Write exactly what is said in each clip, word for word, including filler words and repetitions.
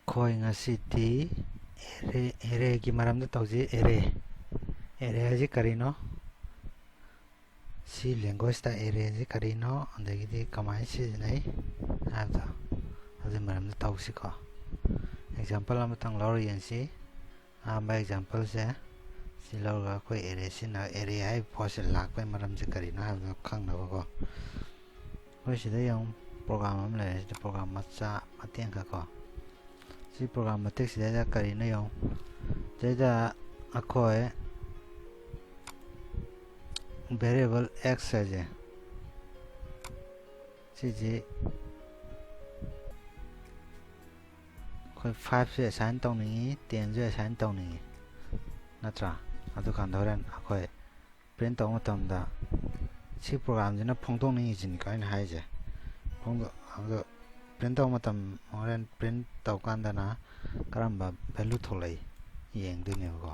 ꯑꯩꯈꯣꯏ ꯉꯁꯤꯗꯤ ꯑꯦꯔꯦ ꯑꯦꯔꯦꯒꯤ ꯃꯔꯝꯗ ꯇꯧꯁꯤ꯫ ꯑꯦꯔꯦ ꯑꯦꯔꯦ ꯍꯥꯏꯁꯤ ꯀꯔꯤꯅꯣ? ꯁꯤ ꯂꯦꯡꯒ꯭ꯋꯦꯖꯇ ꯑꯦꯔꯦꯁꯤ ꯀꯔꯤꯅꯣ, ꯑꯗꯒꯤꯗꯤ ꯀꯃꯥꯏꯅ ꯁꯤꯖꯤꯟꯅꯩ ꯍꯥꯏꯕꯗꯣ ꯑꯗꯨꯒꯤ ꯃꯔꯝꯗ ꯇꯧꯁꯤꯀꯣ꯫ ꯑꯦꯛꯖꯥꯝꯄꯜ ꯑꯃꯇꯪ ꯂꯧꯔ ꯌꯦꯡꯁꯤ꯫ ꯑꯍꯥꯟꯕ ꯑꯦꯛꯖꯥꯝꯄꯜꯁꯦ ꯁꯤ ꯂꯧꯔꯒ ꯑꯩꯈꯣꯏ ꯑꯦꯔꯦ ꯁꯤꯖꯤꯟꯅ ꯑꯦꯔꯦ ꯍꯥꯏꯔꯤꯕ ꯄꯣꯠꯁꯦ ꯂꯥꯛꯄꯒꯤ ꯃꯔꯝꯁꯦ ꯀꯔꯤꯅꯣ ꯍꯥꯏꯕꯗꯣ ꯈꯪꯅꯕꯀꯣ꯫ ꯑꯩꯈꯣꯏ ꯁꯤꯗ ꯌꯦꯡꯉꯨ, ꯄ꯭ꯔꯣꯒ꯭ꯔꯥꯝ ꯑꯃ ꯂꯩꯔꯦ꯫ ꯁꯤꯗ ꯄ꯭ꯔꯣꯒ꯭ꯔꯥꯝ ꯃꯆꯥ ꯃꯇꯦꯛ ꯑꯃꯈꯛꯀꯣ꯫ ꯁꯤ ꯄ꯭ꯔꯣꯒ꯭ꯔꯥꯝ ꯃꯇꯦꯛꯁꯤꯗꯩꯗ ꯀꯔꯤꯅꯣ ꯌꯦꯡꯉꯨ꯫ ꯁꯤꯗꯩꯗ ꯑꯩꯈꯣꯏ ꯚꯦꯔꯤꯌꯦꯕꯜ ꯑꯦꯛꯁ ꯍꯥꯏꯁꯦ, ꯁꯤꯁꯤ ꯑꯩꯈꯣꯏ ꯐꯥꯏꯚꯁꯦ ꯑꯦꯁꯥꯏꯟ ꯇꯧꯅꯤꯡꯉꯤ, ꯇꯦꯟꯁꯦ ꯑꯦꯁꯥꯏꯟ ꯇꯧꯅꯤꯡꯉꯤ, ꯅꯠꯇ꯭ꯔꯥ? ꯑꯗꯨꯀꯥꯟꯗ ꯍꯣꯔꯦꯟ ꯑꯩꯈꯣꯏ ꯄ꯭ꯔꯤꯟ ꯇꯧꯕ ꯃꯇꯝꯗ ꯁꯤ ꯄ꯭ꯔꯣꯒ꯭ꯔꯥꯝꯁꯤꯅ ꯐꯣꯡꯗꯣꯛꯅꯤꯡꯉꯤꯁꯤꯅꯤꯀꯣ ꯑꯩꯅ ꯍꯥꯏꯁꯦ꯫ ꯐꯣꯡꯗꯣꯛ-, ꯑꯗꯣ ꯄ꯭ꯔꯤꯟ ꯇꯧꯕ ꯃꯇꯝ, ꯍꯣꯔꯦꯟ ꯄ꯭ꯔꯤꯟ ꯇꯧꯀꯥꯟꯗꯅ ꯀꯔꯝꯕ ꯚꯦꯂꯨ ꯊꯣꯛꯂꯛꯏ ꯌꯦꯡꯗꯣꯏꯅꯦꯕꯀꯣ꯫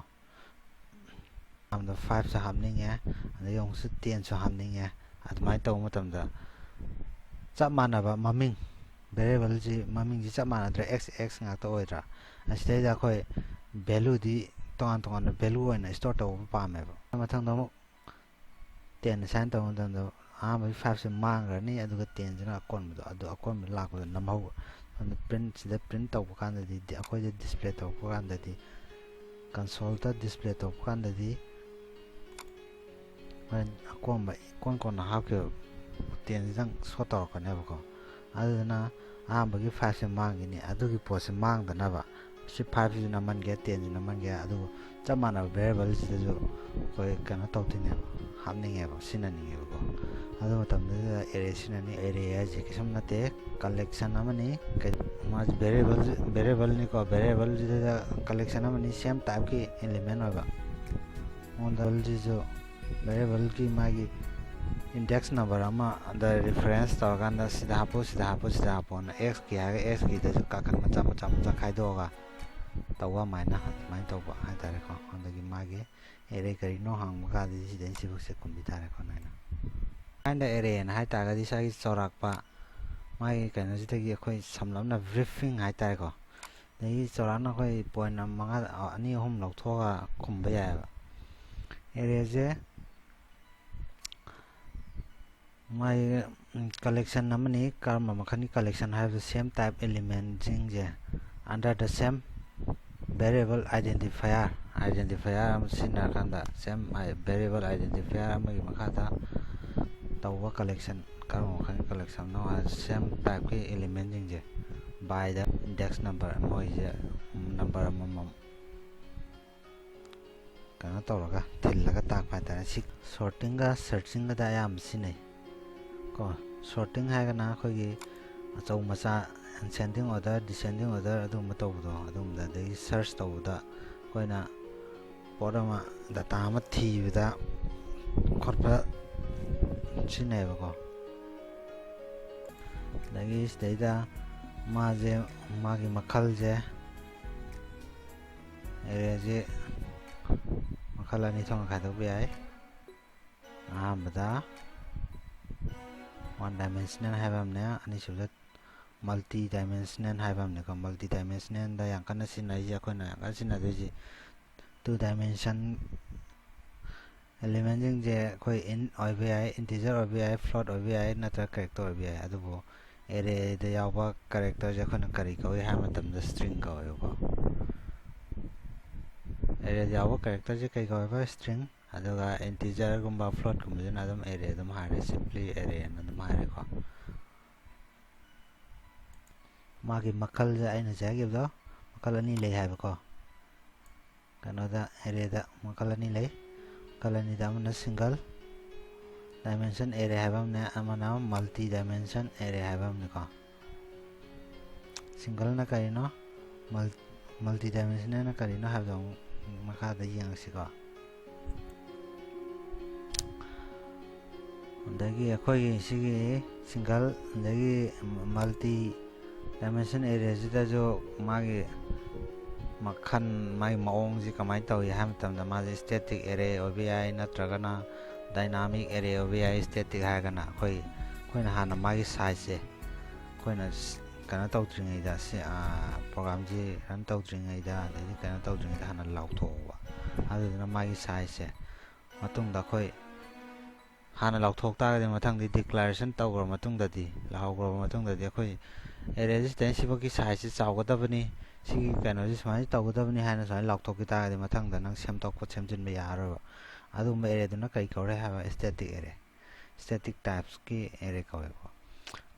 ꯄ꯭ꯔꯣꯒ꯭ꯔꯥꯝꯗ ꯐꯥꯏꯚꯁꯨ ꯍꯥꯞꯅꯤꯡꯉꯦ, ꯑꯗꯒꯤ ꯑꯃꯨꯛꯁꯨ ꯇꯦꯟꯁꯨ ꯍꯥꯞꯅꯤꯡꯉꯦ꯫ ꯑꯗꯨꯃꯥꯏꯅ ꯇꯧꯕ ꯃꯇꯝꯗ ꯆꯞ ꯃꯥꯟꯅꯕ ꯃꯃꯤꯡ, ꯚꯦꯔꯤꯌꯦꯕꯜꯁꯤ ꯃꯃꯤꯡꯁꯤ ꯆꯞ ꯃꯥꯟꯅꯗ꯭ꯔꯦ, ꯑꯦꯛꯁ ꯑꯦꯛꯁ ꯉꯥꯛꯇ ꯑꯣꯏꯗ꯭ꯔꯥ? ꯑꯁꯤꯗꯩꯗ ꯑꯩꯈꯣꯏ ꯚꯦꯂꯨꯗꯤ ꯇꯣꯉꯥꯟ ꯇꯣꯉꯥꯟꯕ ꯚꯦꯂꯨ ꯑꯣꯏꯅ ꯁ꯭ꯇꯣꯔ ꯇꯧꯕ ꯄꯥꯝꯃꯦꯕ꯫ ꯃꯊꯪꯗ ꯑꯃꯨꯛ ꯇꯦꯟ ꯑꯦꯁꯥꯏꯟ ꯇꯧꯕ ꯃꯇꯝꯗ ꯑꯍꯥꯟꯕꯒꯤ ꯐꯥꯏꯚꯁꯦ ꯃꯥꯡꯈ꯭ꯔꯅꯤ, ꯑꯗꯨꯒ ꯇꯦꯟꯁꯤꯅ ꯑꯀꯣꯟꯕꯗꯣ, ꯑꯗꯨ ꯑꯀꯣꯟꯕ ꯂꯥꯛꯄꯗ ꯅꯝꯍꯧꯕ꯫ ꯑꯗꯨ ꯄ꯭ꯔꯤꯟ, ꯁꯤꯗ ꯄ꯭ꯔꯤꯟ ꯇꯧꯕ ꯀꯥꯟꯗꯗꯤ, ꯗꯤ-, ꯑꯩꯈꯣꯏꯗ ꯗꯤꯁꯄ꯭ꯂꯦ ꯇꯧꯔꯛꯄ ꯀꯥꯟꯗꯗꯤ, ꯀꯟꯁꯣꯜꯗ ꯗꯤꯁꯄ꯭ꯂꯦ ꯇꯧꯔꯛꯄ ꯀꯥꯟꯗꯗꯤ ꯍꯣꯔꯦꯟ ꯑꯀꯣꯟꯕ ꯏꯀꯣꯟ ꯀꯣꯟꯅ ꯍꯥꯞꯈꯤꯕ ꯇꯦꯟꯁꯤꯗꯪ ꯁꯣ ꯇꯧꯔꯛꯀꯅꯦꯕꯀꯣ꯫ ꯑꯗꯨꯗꯨꯅ ꯑꯍꯥꯟꯕꯒꯤ ꯐꯥꯏꯚꯁꯦ ꯃꯥꯡꯈꯤꯅꯤ꯫ ꯑꯗꯨꯒꯤ ꯄꯣꯠꯁꯦ ꯃꯥꯡꯗꯅꯕ ꯁꯤ ꯐꯥꯏꯚꯁꯤꯁꯨ ꯅꯝꯍꯟꯒꯦ, ꯇꯦꯟꯁꯤ ꯅꯝꯍꯟꯒꯦ, ꯑꯗꯨꯒ ꯆꯞ ꯃꯥꯟꯅꯕ ꯚꯦꯔꯤꯌꯦꯕꯜꯁꯤꯗꯁꯨ ꯑꯩꯈꯣꯏ ꯀꯩꯅꯣ ꯇꯧꯗꯣꯏꯅꯦꯕ, ꯍꯥꯞꯅꯤꯡꯉꯦꯕ, ꯁꯤꯖꯤꯟꯅꯅꯤꯡꯉꯦꯕꯀꯣ꯫ ꯑꯗꯨ ꯃꯇꯝꯗꯨꯗ ꯑꯦꯔꯦ ꯁꯤꯖꯤꯟꯅꯅꯤ꯫ ꯑꯦꯔꯦ ꯍꯥꯏꯁꯦ ꯀꯩꯁꯨꯝ ꯅꯠꯇꯦ, ꯀꯂꯦꯛꯁꯟ ꯑꯃꯅꯤ꯫ ꯀꯩ-, ꯃꯥꯁꯦ ꯚꯦꯔꯤꯌꯦꯕꯜ, ꯚꯦꯔꯤꯌꯦꯕꯜꯅꯤꯀꯣ, ꯚꯦꯔꯤꯌꯦꯕꯜꯁꯤꯗ ꯀꯂꯦꯛꯁꯟ ꯑꯃꯅꯤ, ꯁꯦꯝ ꯇꯥꯏꯞꯀꯤ ꯑꯦꯂꯤꯃꯦꯟ ꯑꯣꯏꯕ꯫ ꯃꯉꯣꯟꯗ ꯚꯦꯔꯤꯌꯦꯕꯜꯁꯤꯁꯨ, ꯚꯦꯔꯤꯌꯦꯕꯜꯒꯤ ꯃꯥꯒꯤ ꯏꯟꯗꯦꯛꯁ ꯅꯝꯕꯔ ꯑꯃ, ꯑꯗ ꯔꯤꯐꯔꯦꯟꯁ ꯇꯧꯔꯀꯥꯟꯗ ꯁꯤꯗ ꯍꯥꯞꯄꯨ, ꯁꯤꯗ ꯍꯥꯞꯄꯨ, ꯁꯤꯗ ꯍꯥꯞꯄꯨꯅ ꯑꯦꯛꯁꯀꯤ ꯍꯥꯏꯔꯒ ꯑꯦꯛꯁꯀꯤꯗꯁꯨ ꯀꯥꯈꯟ ꯃꯆꯥ ꯃꯆꯥ ꯃꯆꯥ ꯈꯥꯏꯗꯣꯛꯑꯒ ꯇꯧꯕ ꯑꯗꯨꯃꯥꯏꯅ, ꯑꯗꯨꯃꯥꯏꯅ ꯇꯧꯕ ꯍꯥꯏꯇꯥꯔꯦꯀꯣ꯫ ꯑꯗꯒꯤ ꯃꯥꯒꯤ ꯑꯦꯔꯦ ꯀꯔꯤꯅꯣ ꯍꯪꯕ ꯀꯥꯟꯗꯗꯤ ꯁꯤꯗꯩ ꯁꯤꯐꯧꯁꯦ ꯈꯨꯝꯕꯤ ꯇꯥꯔꯦꯀꯣ ꯅꯣꯏꯅ꯫ ꯑꯩꯅ ꯑꯦꯔꯦꯅ ꯍꯥꯏ ꯇꯥꯔꯒꯗꯤ ꯏꯁꯥꯒꯤ ꯆꯥꯎꯔꯥꯛꯄ ꯃꯥꯒꯤ ꯀꯩꯅꯣꯁꯤꯗꯒꯤ ꯑꯩꯈꯣꯏ ꯁꯝꯂꯞꯅ ꯕ꯭ꯔꯤꯐꯤꯡ ꯍꯥꯏꯇꯥꯔꯦꯀꯣ꯫ ꯑꯗꯒꯤ ꯆꯥꯎꯔꯥꯛꯅ ꯑꯩꯈꯣꯏ ꯄꯣꯏꯟ ꯃꯉꯥ, ꯑꯅꯤ ꯑꯍꯨꯝ ꯂꯧꯊꯣꯛꯑꯒ ꯈꯨꯝꯕ ꯌꯥꯏꯑꯕ꯫ ꯑꯦꯔꯦꯁꯦ ꯃꯥꯒꯤ ꯀꯂꯦꯛꯁꯟ ꯑꯃꯅꯤ꯫ ꯀꯔꯝꯕ ꯃꯈꯜꯒꯤ ꯀꯂꯦꯛꯁꯟ ꯍꯥꯏꯕꯗ, ꯁꯦꯝ type ꯑꯦꯂꯤꯃꯦꯟꯁꯤꯡꯁꯦ under the same variable identifier, identifier ꯑꯃ ꯁꯤꯖꯤꯟꯅꯔꯀꯥꯟꯗ, ꯁꯦꯝ ꯚꯦꯔꯤꯌꯦꯕꯜ ꯑꯥꯏꯗꯦꯟꯇꯤꯐꯥꯌꯔ ꯑꯃꯒꯤ ꯃꯈꯥꯗ ꯇꯧꯕ ꯀꯂꯦꯛꯁꯟ, ꯀꯔꯝꯕ ꯃꯈꯜꯒꯤ ꯀꯂꯦꯛꯁꯟꯅꯣ ꯍꯥꯏ, ꯁꯦꯝ ꯇꯥꯏꯞꯀꯤ ꯑꯦꯂꯤꯃꯦꯟꯁꯤꯡꯁꯦ by the index number, ꯃꯣꯏꯁꯦ ꯅꯝꯕꯔ ꯑꯃꯃꯝ ꯀꯩꯅꯣ ꯇꯧꯔꯒ, ꯊꯤꯜꯂꯒ ꯇꯥꯛꯄ ꯍꯥꯏꯇꯥꯔꯦ꯫ ꯁꯤ ꯁꯣꯔꯇꯤꯡꯒ ꯁꯔꯆꯤꯡꯒꯗ ꯑꯌꯥꯝꯕ ꯁꯤꯖꯤꯟꯅꯩ ꯀꯣ꯫ ꯁꯣꯔꯇꯤꯡ ꯍꯥꯏꯔꯒꯅ ꯑꯩꯈꯣꯏꯒꯤ ꯑꯆꯧ ꯃꯆꯥ, ꯑꯦꯟꯁꯦꯟꯗꯤꯡ ꯑꯣꯔꯗꯔ, ꯗꯤꯁꯦꯟꯗꯤꯡ ꯑꯣꯔꯗꯔ, ꯑꯗꯨꯒꯨꯝꯕ ꯇꯧꯕꯗꯣ, ꯑꯗꯨꯒꯨꯝꯕꯗ, ꯑꯗꯒꯤ ꯁꯔꯆ ꯇꯧꯕꯗ ꯑꯩꯈꯣꯏꯅ ꯄꯣꯠ ꯑꯃ, ꯗꯇꯥ ꯑꯃ ꯊꯤꯕꯗ ꯈꯣꯠꯄ ꯁꯤꯖꯤꯟꯅꯩꯌꯦꯕꯀꯣ꯫ ꯑꯗꯒꯤ ꯁꯤꯗꯩꯗ ꯃꯥꯁꯦ, ꯃꯥꯒꯤ ꯃꯈꯜꯁꯦ, ꯑꯦꯔꯦꯁꯦ ꯃꯈꯜ ꯑꯅꯤ ꯊꯣꯛꯅ ꯈꯥꯏꯗꯣꯛꯄ ꯌꯥꯏ꯫ ꯑꯍꯥꯟꯕꯗ ꯋꯥꯟ ꯗꯥꯏꯃꯦꯟꯁꯅꯦꯜ ꯍꯥꯏꯕ ꯑꯃꯅꯦ, ꯑꯅꯤꯁꯨꯕꯗ ꯃꯜꯇꯤ ꯗꯥꯏꯃꯦꯟꯁꯅꯦꯜ ꯍꯥꯏꯕ ꯑꯃꯅꯦꯀꯣ꯫ ꯃꯜꯇꯤ ꯗꯥꯏꯃꯦꯟꯁꯅꯦꯜꯗ ꯌꯥꯝ ꯀꯟꯅ ꯁꯤꯖꯤꯟꯅꯔꯤꯁꯦ, ꯑꯩꯈꯣꯏꯅ ꯌꯥꯝ ꯀꯟꯅ ꯁꯤꯖꯤꯟꯅꯗꯣꯏꯁꯦ ꯇꯨ ꯗꯥꯏꯃꯦꯟꯁꯟ ꯑꯦꯂꯤꯃꯦꯟꯁꯤꯡꯁꯦ ꯑꯩꯈꯣꯏ ꯏꯟ ꯑꯣꯏꯕ ꯌꯥꯏ, ꯏꯟꯇꯤꯖꯔ ꯑꯣꯏꯕ ꯌꯥꯏ, ꯐ꯭ꯂꯣꯠ ꯑꯣꯏꯕ ꯌꯥꯏ, ꯅꯠꯇ꯭ꯔꯒ ꯀꯦꯔꯦꯛꯇꯔ ꯑꯣꯏꯕ ꯌꯥꯏ꯫ ꯑꯗꯨꯕꯨ ꯑꯦꯔꯦꯗ ꯌꯥꯎꯕ ꯀꯦꯔꯦꯛꯇꯔꯁꯦ ꯑꯩꯈꯣꯏꯅ ꯀꯔꯤ ꯀꯧꯏ ꯍꯥꯏꯕ ꯃꯇꯝꯗ ꯁ꯭ꯇ꯭ꯔꯤꯡ ꯀꯧꯋꯦꯕꯀꯣ꯫ ꯑꯦꯔꯦꯗ ꯌꯥꯎꯕ ꯀꯦꯔꯦꯛꯇꯔꯁꯦ ꯀꯩ ꯀꯧꯋꯦꯕ? ꯁ꯭ꯇ꯭ꯔꯤꯡ꯫ ꯑꯗꯨꯒ ꯏꯟꯇꯤꯖꯔꯒꯨꯝꯕ ꯐ꯭ꯂꯣꯠꯀꯨꯝꯕꯁꯤꯅ ꯑꯗꯨꯝ ꯑꯦꯔꯦ ꯑꯗꯨꯝ ꯍꯥꯏꯔꯦ, ꯁꯤꯝꯄ꯭ꯂꯤ ꯑꯦꯔꯦꯅ ꯑꯗꯨꯝ ꯍꯥꯏꯔꯦꯀꯣ꯫ ꯃꯥꯒꯤ ꯃꯈꯜꯁꯦ ꯑꯩꯅ ꯍꯧꯖꯤꯛ ꯍꯥꯏꯈꯤꯕꯗꯣ ꯃꯈꯜ ꯑꯅꯤ ꯂꯩ ꯍꯥꯏꯕꯀꯣ꯫ ꯀꯩꯅꯣꯗ, ꯑꯦꯔꯦꯗ ꯃꯈꯜ ꯑꯅꯤ ꯂꯩ꯫ ꯃꯈꯜ ꯑꯅꯤꯗ ꯑꯃꯅ ꯁꯤꯡꯒꯜ ꯗꯥꯏꯃꯦꯟꯁꯟ ꯑꯦꯔꯦ ꯍꯥꯏꯕ ꯑꯃꯅꯦ, ꯑꯃꯅ ꯃꯜꯇꯤ ꯗꯥꯏꯃꯦꯟꯁꯟ ꯑꯦꯔꯦ ꯍꯥꯏꯕ ꯑꯃꯅꯦꯀꯣ꯫ ꯁꯤꯡꯒꯜꯅ ꯀꯔꯤꯅꯣ? ꯃꯜ-, ꯃꯜꯇꯤ ꯗꯥꯏꯃꯦꯟꯁꯅꯦꯜꯅ ꯀꯔꯤꯅꯣ ꯍꯥꯏꯕꯗꯣ ꯑꯃꯨꯛ ꯃꯈꯥꯗ ꯌꯦꯡꯉꯁꯤꯀꯣ꯫ ꯑꯗꯒꯤ ꯑꯩꯈꯣꯏꯒꯤ ꯁꯤꯒꯤ ꯁꯤꯡꯒꯜ ꯑꯗꯒꯤ ꯃꯜꯇꯤ ꯗꯥꯏꯃꯦꯟꯁꯟ ꯑꯦꯔꯦꯁꯤꯗꯁꯨ ꯃꯥꯒꯤ ꯃꯈꯜ, ꯃꯥꯒꯤ ꯃꯑꯣꯡꯁꯤ ꯀꯃꯥꯏꯅ ꯇꯧꯏ ꯍꯥꯏꯕ ꯃꯇꯝꯗ, ꯃꯥꯁꯦ ꯁ꯭ꯇꯦꯇꯤꯛ ꯑꯦꯔꯦ ꯑꯣꯏꯕ ꯌꯥꯏ, ꯅꯠꯇ꯭ꯔꯒꯅ ꯗꯥꯏꯅꯥꯃꯤꯛ ꯑꯦꯔꯦ ꯑꯣꯏꯕ ꯌꯥꯏ꯫ ꯁ꯭ꯇꯦꯇꯤꯛ ꯍꯥꯏꯔꯒꯅ ꯑꯩꯈꯣꯏ, ꯑꯩꯈꯣꯏꯅ ꯍꯥꯟꯅ ꯃꯥꯒꯤ ꯁꯥꯏꯖꯁꯦ ꯑꯩꯈꯣꯏꯅ ꯁ-, ꯀꯩꯅꯣ ꯇꯧꯗ꯭ꯔꯤꯉꯩꯗ, ꯁꯤ ꯄ꯭ꯔꯣꯒꯥꯝꯁꯤ ꯔꯟ ꯇꯧꯗ꯭ꯔꯤꯉꯩꯗ, ꯑꯗꯩꯗꯤ ꯀꯩꯅꯣ ꯇꯧꯗ꯭ꯔꯤꯉꯩꯗ ꯍꯥꯟꯅ ꯂꯥꯎꯊꯣꯛꯑꯣꯕ꯫ ꯑꯗꯨꯗꯨꯅ ꯃꯥꯒꯤ ꯁꯥꯏꯖꯁꯦ ꯃꯇꯨꯡꯗ ꯑꯩꯈꯣꯏ ꯍꯥꯟꯅ ꯂꯥꯎꯊꯣꯛ ꯇꯥꯔꯒꯗꯤ, ꯃꯊꯪꯗꯤ ꯗꯤꯀ꯭ꯂꯥꯔꯦꯁꯟ ꯇꯧꯈ꯭ꯔ ꯃꯇꯨꯡꯗꯗꯤ, ꯂꯥꯎꯈ꯭ꯔꯕ ꯃꯇꯨꯡꯗꯗꯤ, ꯑꯩꯈꯣꯏ ꯑꯦꯔꯦꯁꯤ ꯁꯤꯗꯩ ꯁꯤꯐꯥꯎꯒꯤ ꯁꯥꯏꯖꯁꯤ ꯆꯥꯎꯒꯗꯕꯅꯤ, ꯁꯤꯒꯤ ꯀꯩꯅꯣꯁꯤ ꯁꯨꯃꯥꯏꯅ ꯇꯧꯒꯗꯕꯅꯤ ꯍꯥꯏꯅ ꯁꯨꯃꯥꯏꯅ ꯂꯥꯎꯊꯣꯛꯈꯤ ꯇꯥꯔꯒꯗꯤ, ꯃꯊꯪꯗ ꯅꯪ ꯁꯦꯝꯗꯣꯛꯄ ꯁꯦꯝꯖꯤꯟꯕ ꯌꯥꯔꯔꯣꯏꯕ꯫ ꯑꯗꯨꯒꯨꯝꯕ ꯑꯦꯔꯦꯗꯨꯅ ꯀꯔꯤ ꯀꯧꯔꯦ ꯍꯥꯏꯕ? Static array. ꯁ꯭ꯇꯦꯇꯤꯛ ꯇꯥꯏꯞꯁꯀꯤ ꯑꯦꯔꯦ ꯀꯧꯋꯦꯕꯀꯣ꯫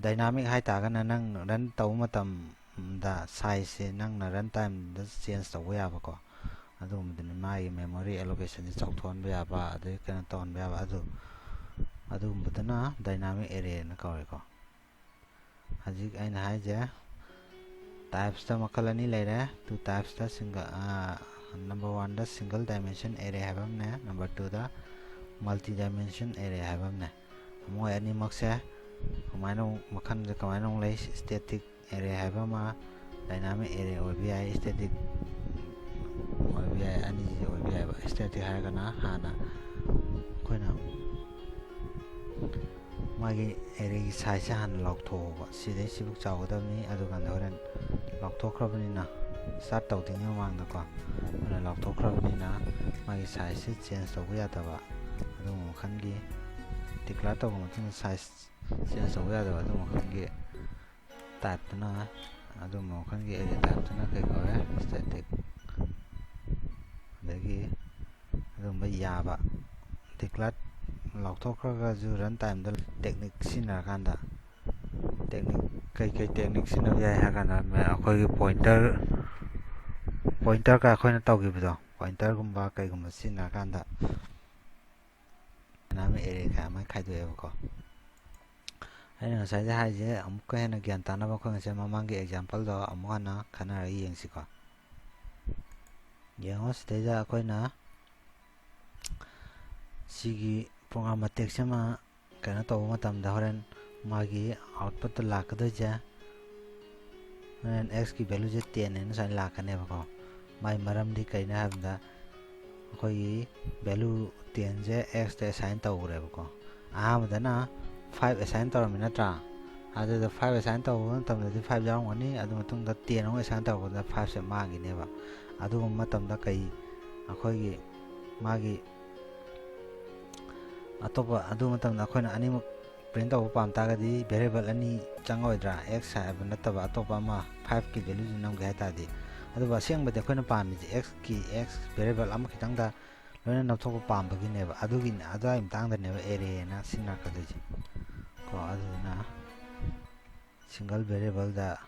ꯗꯥꯏꯅꯥꯃꯤꯛ ꯍꯥꯏꯇꯥꯔꯒꯅ ꯅꯪ ꯔꯟ ꯇꯧꯕ ꯃꯇꯝꯗ ꯁꯥꯏꯖꯁꯦ ꯅꯪꯅ ꯔꯟ ꯇꯥꯏꯝꯗ ꯆꯦꯟꯖ ꯇꯧꯕ ꯌꯥꯕꯀꯣ꯫ ꯑꯗꯨꯒꯨꯝꯕꯗꯨꯅꯤ, ꯃꯥꯒꯤ ꯃꯦꯃꯣꯔꯤ ꯑꯦꯂꯣꯀꯦꯁꯟꯁꯦ ꯆꯥꯎꯊꯣꯛꯍꯟꯕ ꯌꯥꯕ, ꯑꯗꯩ ꯀꯩꯅꯣ ꯇꯧꯍꯟꯕ ꯌꯥꯕ, ꯑꯗꯨ ꯑꯗꯨꯒꯨꯝꯕꯗꯨꯅ ꯗꯥꯏꯅꯥꯃꯤꯛ ꯑꯦꯔꯦꯅ ꯀꯧꯋꯦꯀꯣ꯫ ꯍꯧꯖꯤꯛ ꯑꯩꯅ ꯍꯥꯏꯁꯦ, ꯇꯥꯏꯞꯁꯇ ꯃꯈꯜ ꯑꯅꯤ ꯂꯩꯔꯦ꯫ ꯇꯨ ꯇꯥꯏꯞꯁꯇ ꯁꯤꯡꯒꯜ, ꯅꯝꯕꯔ ꯋꯥꯟꯗ ꯁꯤꯡꯒꯜ ꯗꯥꯏꯃꯦꯟꯁꯟ ꯑꯦꯔꯦ ꯍꯥꯏꯕ ꯑꯃꯅꯦ, ꯅꯝꯕꯔ ꯇꯨꯗ ꯃꯜꯇꯤ ꯗꯥꯏꯃꯦꯟꯁꯟ ꯑꯦꯔꯦ ꯍꯥꯏꯕ ꯑꯃꯅꯦ꯫ ꯃꯣꯏ ꯑꯅꯤꯃꯛꯁꯦ ꯀꯃꯥꯏꯅ ꯑꯃꯨꯛ, ꯃꯈꯜꯁꯦ ꯀꯃꯥꯏꯅ ꯑꯃꯨꯛ ꯂꯩ? ꯁ꯭ꯇꯦꯇꯤꯛ ꯑꯦꯔꯦ ꯍꯥꯏꯕ ꯑꯃ, ꯗꯥꯏꯅꯥꯃꯤꯛ ꯑꯦꯔꯦ ꯑꯣꯏꯕ ꯌꯥꯏ, ꯁ꯭ꯇꯦꯇꯤꯛ ꯑꯣꯏꯕ ꯌꯥꯏ, ꯑꯅꯤꯁꯤ ꯑꯣꯏꯕ ꯌꯥꯏꯑꯕ꯫ ꯁ꯭ꯇꯦꯇꯤꯛ ꯍꯥꯏꯔꯒꯅ ꯍꯥꯟꯅ ꯑꯩꯈꯣꯏꯅ ꯃꯥꯒꯤ ꯑꯦꯔꯦꯒꯤ ꯁꯥꯏꯖꯁꯦ ꯍꯥꯟꯅ ꯂꯥꯎꯊꯣꯛꯑꯣꯕ꯫ ꯁꯤꯗꯩ ꯁꯤꯕꯨꯛ ꯆꯥꯎꯒꯗꯕꯅꯤ, ꯑꯗꯨꯀꯥꯟꯗ ꯍꯣꯔꯦꯟ ꯂꯥꯎꯊꯣꯛꯈ꯭ꯔꯕꯅꯤꯅ, ꯁ꯭ꯇꯥꯔꯠ ꯇꯧꯗ꯭ꯔꯤꯉꯩ ꯃꯃꯥꯡꯗꯀꯣ, ꯍꯣꯔꯦꯟ ꯂꯥꯎꯊꯣꯛꯈ꯭ꯔꯕꯅꯤꯅ ꯃꯥꯒꯤ ꯁꯥꯏꯖꯁꯦ ꯆꯦꯟꯖ ꯇꯧꯕ ꯌꯥꯗꯕ, ꯑꯗꯨꯒꯨꯝꯕ ꯃꯈꯜꯒꯤ, ꯗꯤꯀ꯭ꯂꯦꯌꯔ ꯇꯧꯕ ꯃꯇꯨꯡꯗ ꯁꯥꯏꯖ ꯆꯦꯟꯖ ꯇꯧꯕ ꯌꯥꯗꯕ, ꯑꯗꯨꯒꯨꯝꯕ ꯃꯈꯜꯒꯤ ꯇꯥꯏꯞꯇꯨꯅ, ꯑꯗꯨꯒꯨꯝꯕ ꯃꯈꯜꯒꯤ ꯑꯦꯔꯦ ꯇꯥꯏꯞꯇꯨꯅ ꯀꯩ ꯀꯧꯋꯦ? ꯁ꯭ꯇꯦꯇꯤꯛ꯫ ꯑꯗꯒꯤ ꯑꯗꯨꯒꯨꯝꯕ ꯌꯥꯕ, ꯗꯤꯀ꯭ꯂꯦꯌꯔ ꯂꯥꯎꯊꯣꯛꯈ꯭ꯔꯒꯁꯨ ꯔꯟ ꯇꯥꯏꯝꯗ ꯇꯦꯛꯅꯤꯛ ꯁꯤꯖꯤꯟꯅꯔꯀꯥꯟꯗ, ꯇꯦꯛꯅꯤꯛ, ꯀꯩꯀꯩ ꯇꯦꯛꯅꯤꯛ ꯁꯤꯖꯤꯟꯅꯕ ꯌꯥꯏ ꯍꯥꯏ ꯀꯥꯟꯗ, ꯃ-, ꯑꯩꯈꯣꯏꯒꯤ ꯄꯣꯏꯟꯇꯔ, ꯄꯣꯏꯟꯇꯔꯒ ꯑꯩꯈꯣꯏꯅ ꯇꯧꯈꯤꯕꯗꯣ, ꯄꯣꯏꯟꯇꯔꯒꯨꯝꯕ ꯀꯩꯒꯨꯝꯕ ꯁꯤꯖꯤꯟꯅꯔꯀꯥꯟꯗ ꯗꯥꯏꯅꯥꯃꯤꯛ ꯑꯦꯔꯦ ꯀꯌꯥ ꯑꯃ ꯈꯥꯏꯗꯣꯛꯑꯦꯕꯀꯣ꯫ ꯑꯩꯅ ꯉꯁꯥꯏꯗꯩ ꯍꯥꯏꯔꯤꯁꯦ ꯑꯃꯨꯛꯀ ꯍꯦꯟꯅ ꯒ꯭ꯌꯥꯟ ꯇꯥꯅꯕ ꯑꯩꯈꯣꯏ ꯉꯁꯥꯏ ꯃꯃꯥꯡꯒꯤ ꯑꯦꯛꯖꯥꯝꯄꯜꯗꯣ ꯑꯃꯨꯛ ꯍꯟꯅ ꯈꯟꯅꯔꯒ ꯌꯦꯡꯁꯤꯀꯣ꯫ ꯌꯦꯡꯉꯣ, ꯁꯤꯗꯩꯗ ꯑꯩꯈꯣꯏꯅ ꯁꯤꯒꯤ ꯄ꯭ꯔꯣꯒ꯭ꯔꯥꯝ ꯃꯇꯦꯛꯁꯤꯃ ꯀꯩꯅꯣ ꯇꯧꯕ ꯃꯇꯝꯗ ꯍꯣꯔꯦꯟ ꯃꯥꯒꯤ ꯑꯥꯎꯠꯄꯨꯠꯇ ꯂꯥꯛꯀꯗꯣꯏꯁꯦ, ꯍꯣꯔꯦꯟ ꯑꯦꯛꯁꯀꯤ ꯚꯦꯂꯨꯁꯦ ꯇꯦꯟ ꯍꯥꯏꯅ ꯁꯨꯃꯥꯏꯅ ꯂꯥꯛꯀꯅꯦꯕꯀꯣ꯫ ꯃꯥꯒꯤ ꯃꯔꯝꯗꯤ ꯀꯩꯅꯣ ꯍꯥꯏꯕꯗ, ꯑꯩꯈꯣꯏꯒꯤ ꯚꯦꯂꯨ ꯇꯦꯟꯁꯦ ꯑꯦꯛꯁꯇ ꯑꯦꯁꯥꯏꯟ ꯇꯧꯈ꯭ꯔꯦꯕꯀꯣ꯫ ꯑꯍꯥꯟꯕꯗꯅ ꯐꯥꯏꯚ ꯑꯦꯁꯥꯏꯟ ꯇꯧꯔꯝꯃꯤ ꯅꯠꯇ꯭ꯔꯥ? ꯑꯗꯨꯗ five assign ꯇꯧꯕ ꯃꯇꯝꯗꯗꯤ five ꯌꯥꯎꯔꯝꯒꯅꯤ, ꯑꯗꯨ ꯃꯇꯨꯡꯗ ten ꯑꯃꯨꯛ assign ꯇꯧꯕꯗ five ꯁꯦ ꯃꯥꯡꯈꯤꯅꯦꯕ꯫ ꯑꯗꯨꯒꯨꯝꯕ ꯃꯇꯝꯗ ꯀꯩ, ꯑꯩꯈꯣꯏꯒꯤ ꯃꯥꯒꯤ ꯑꯇꯣꯞꯄ, ꯑꯗꯨ ꯃꯇꯝꯗ ꯑꯩꯈꯣꯏꯅ ꯑꯅꯤꯃꯛ print ꯇꯧꯕ ꯄꯥꯝ ꯇꯥꯔꯒꯗꯤ variable ꯑꯅꯤ ꯆꯪꯉꯣꯏꯗ꯭ꯔꯥ? X ꯍꯥꯏꯕ ꯅꯠꯇꯕ ꯑꯇꯣꯞꯄ ꯑꯃ five ꯀꯤ value ꯁꯤ ꯅꯝꯒꯦ ꯍꯥꯏ ꯇꯥꯔꯗꯤ꯫ ꯑꯗꯨꯕꯨ ꯑꯁꯦꯡꯕꯗꯤ ꯑꯩꯈꯣꯏꯅ ꯄꯥꯝꯃꯤꯁꯦ X ꯀꯤ, X variable ꯑꯃꯈꯛꯇꯪꯗ ꯂꯣꯏꯅ ꯅꯝꯊꯣꯛꯄ ꯄꯥꯝꯕꯒꯤꯅꯦꯕ꯫ ꯑꯗꯨꯒꯤꯅꯦ, ꯑꯗꯨꯋꯥꯏ ꯃꯇꯥꯡꯗꯅꯦꯕ array ꯅ ꯁꯤꯖꯤꯟꯅꯔꯛꯀꯗꯣꯏꯁꯦ ꯀꯣ꯫ ꯑꯗꯨꯗꯨꯅ single variable ꯗ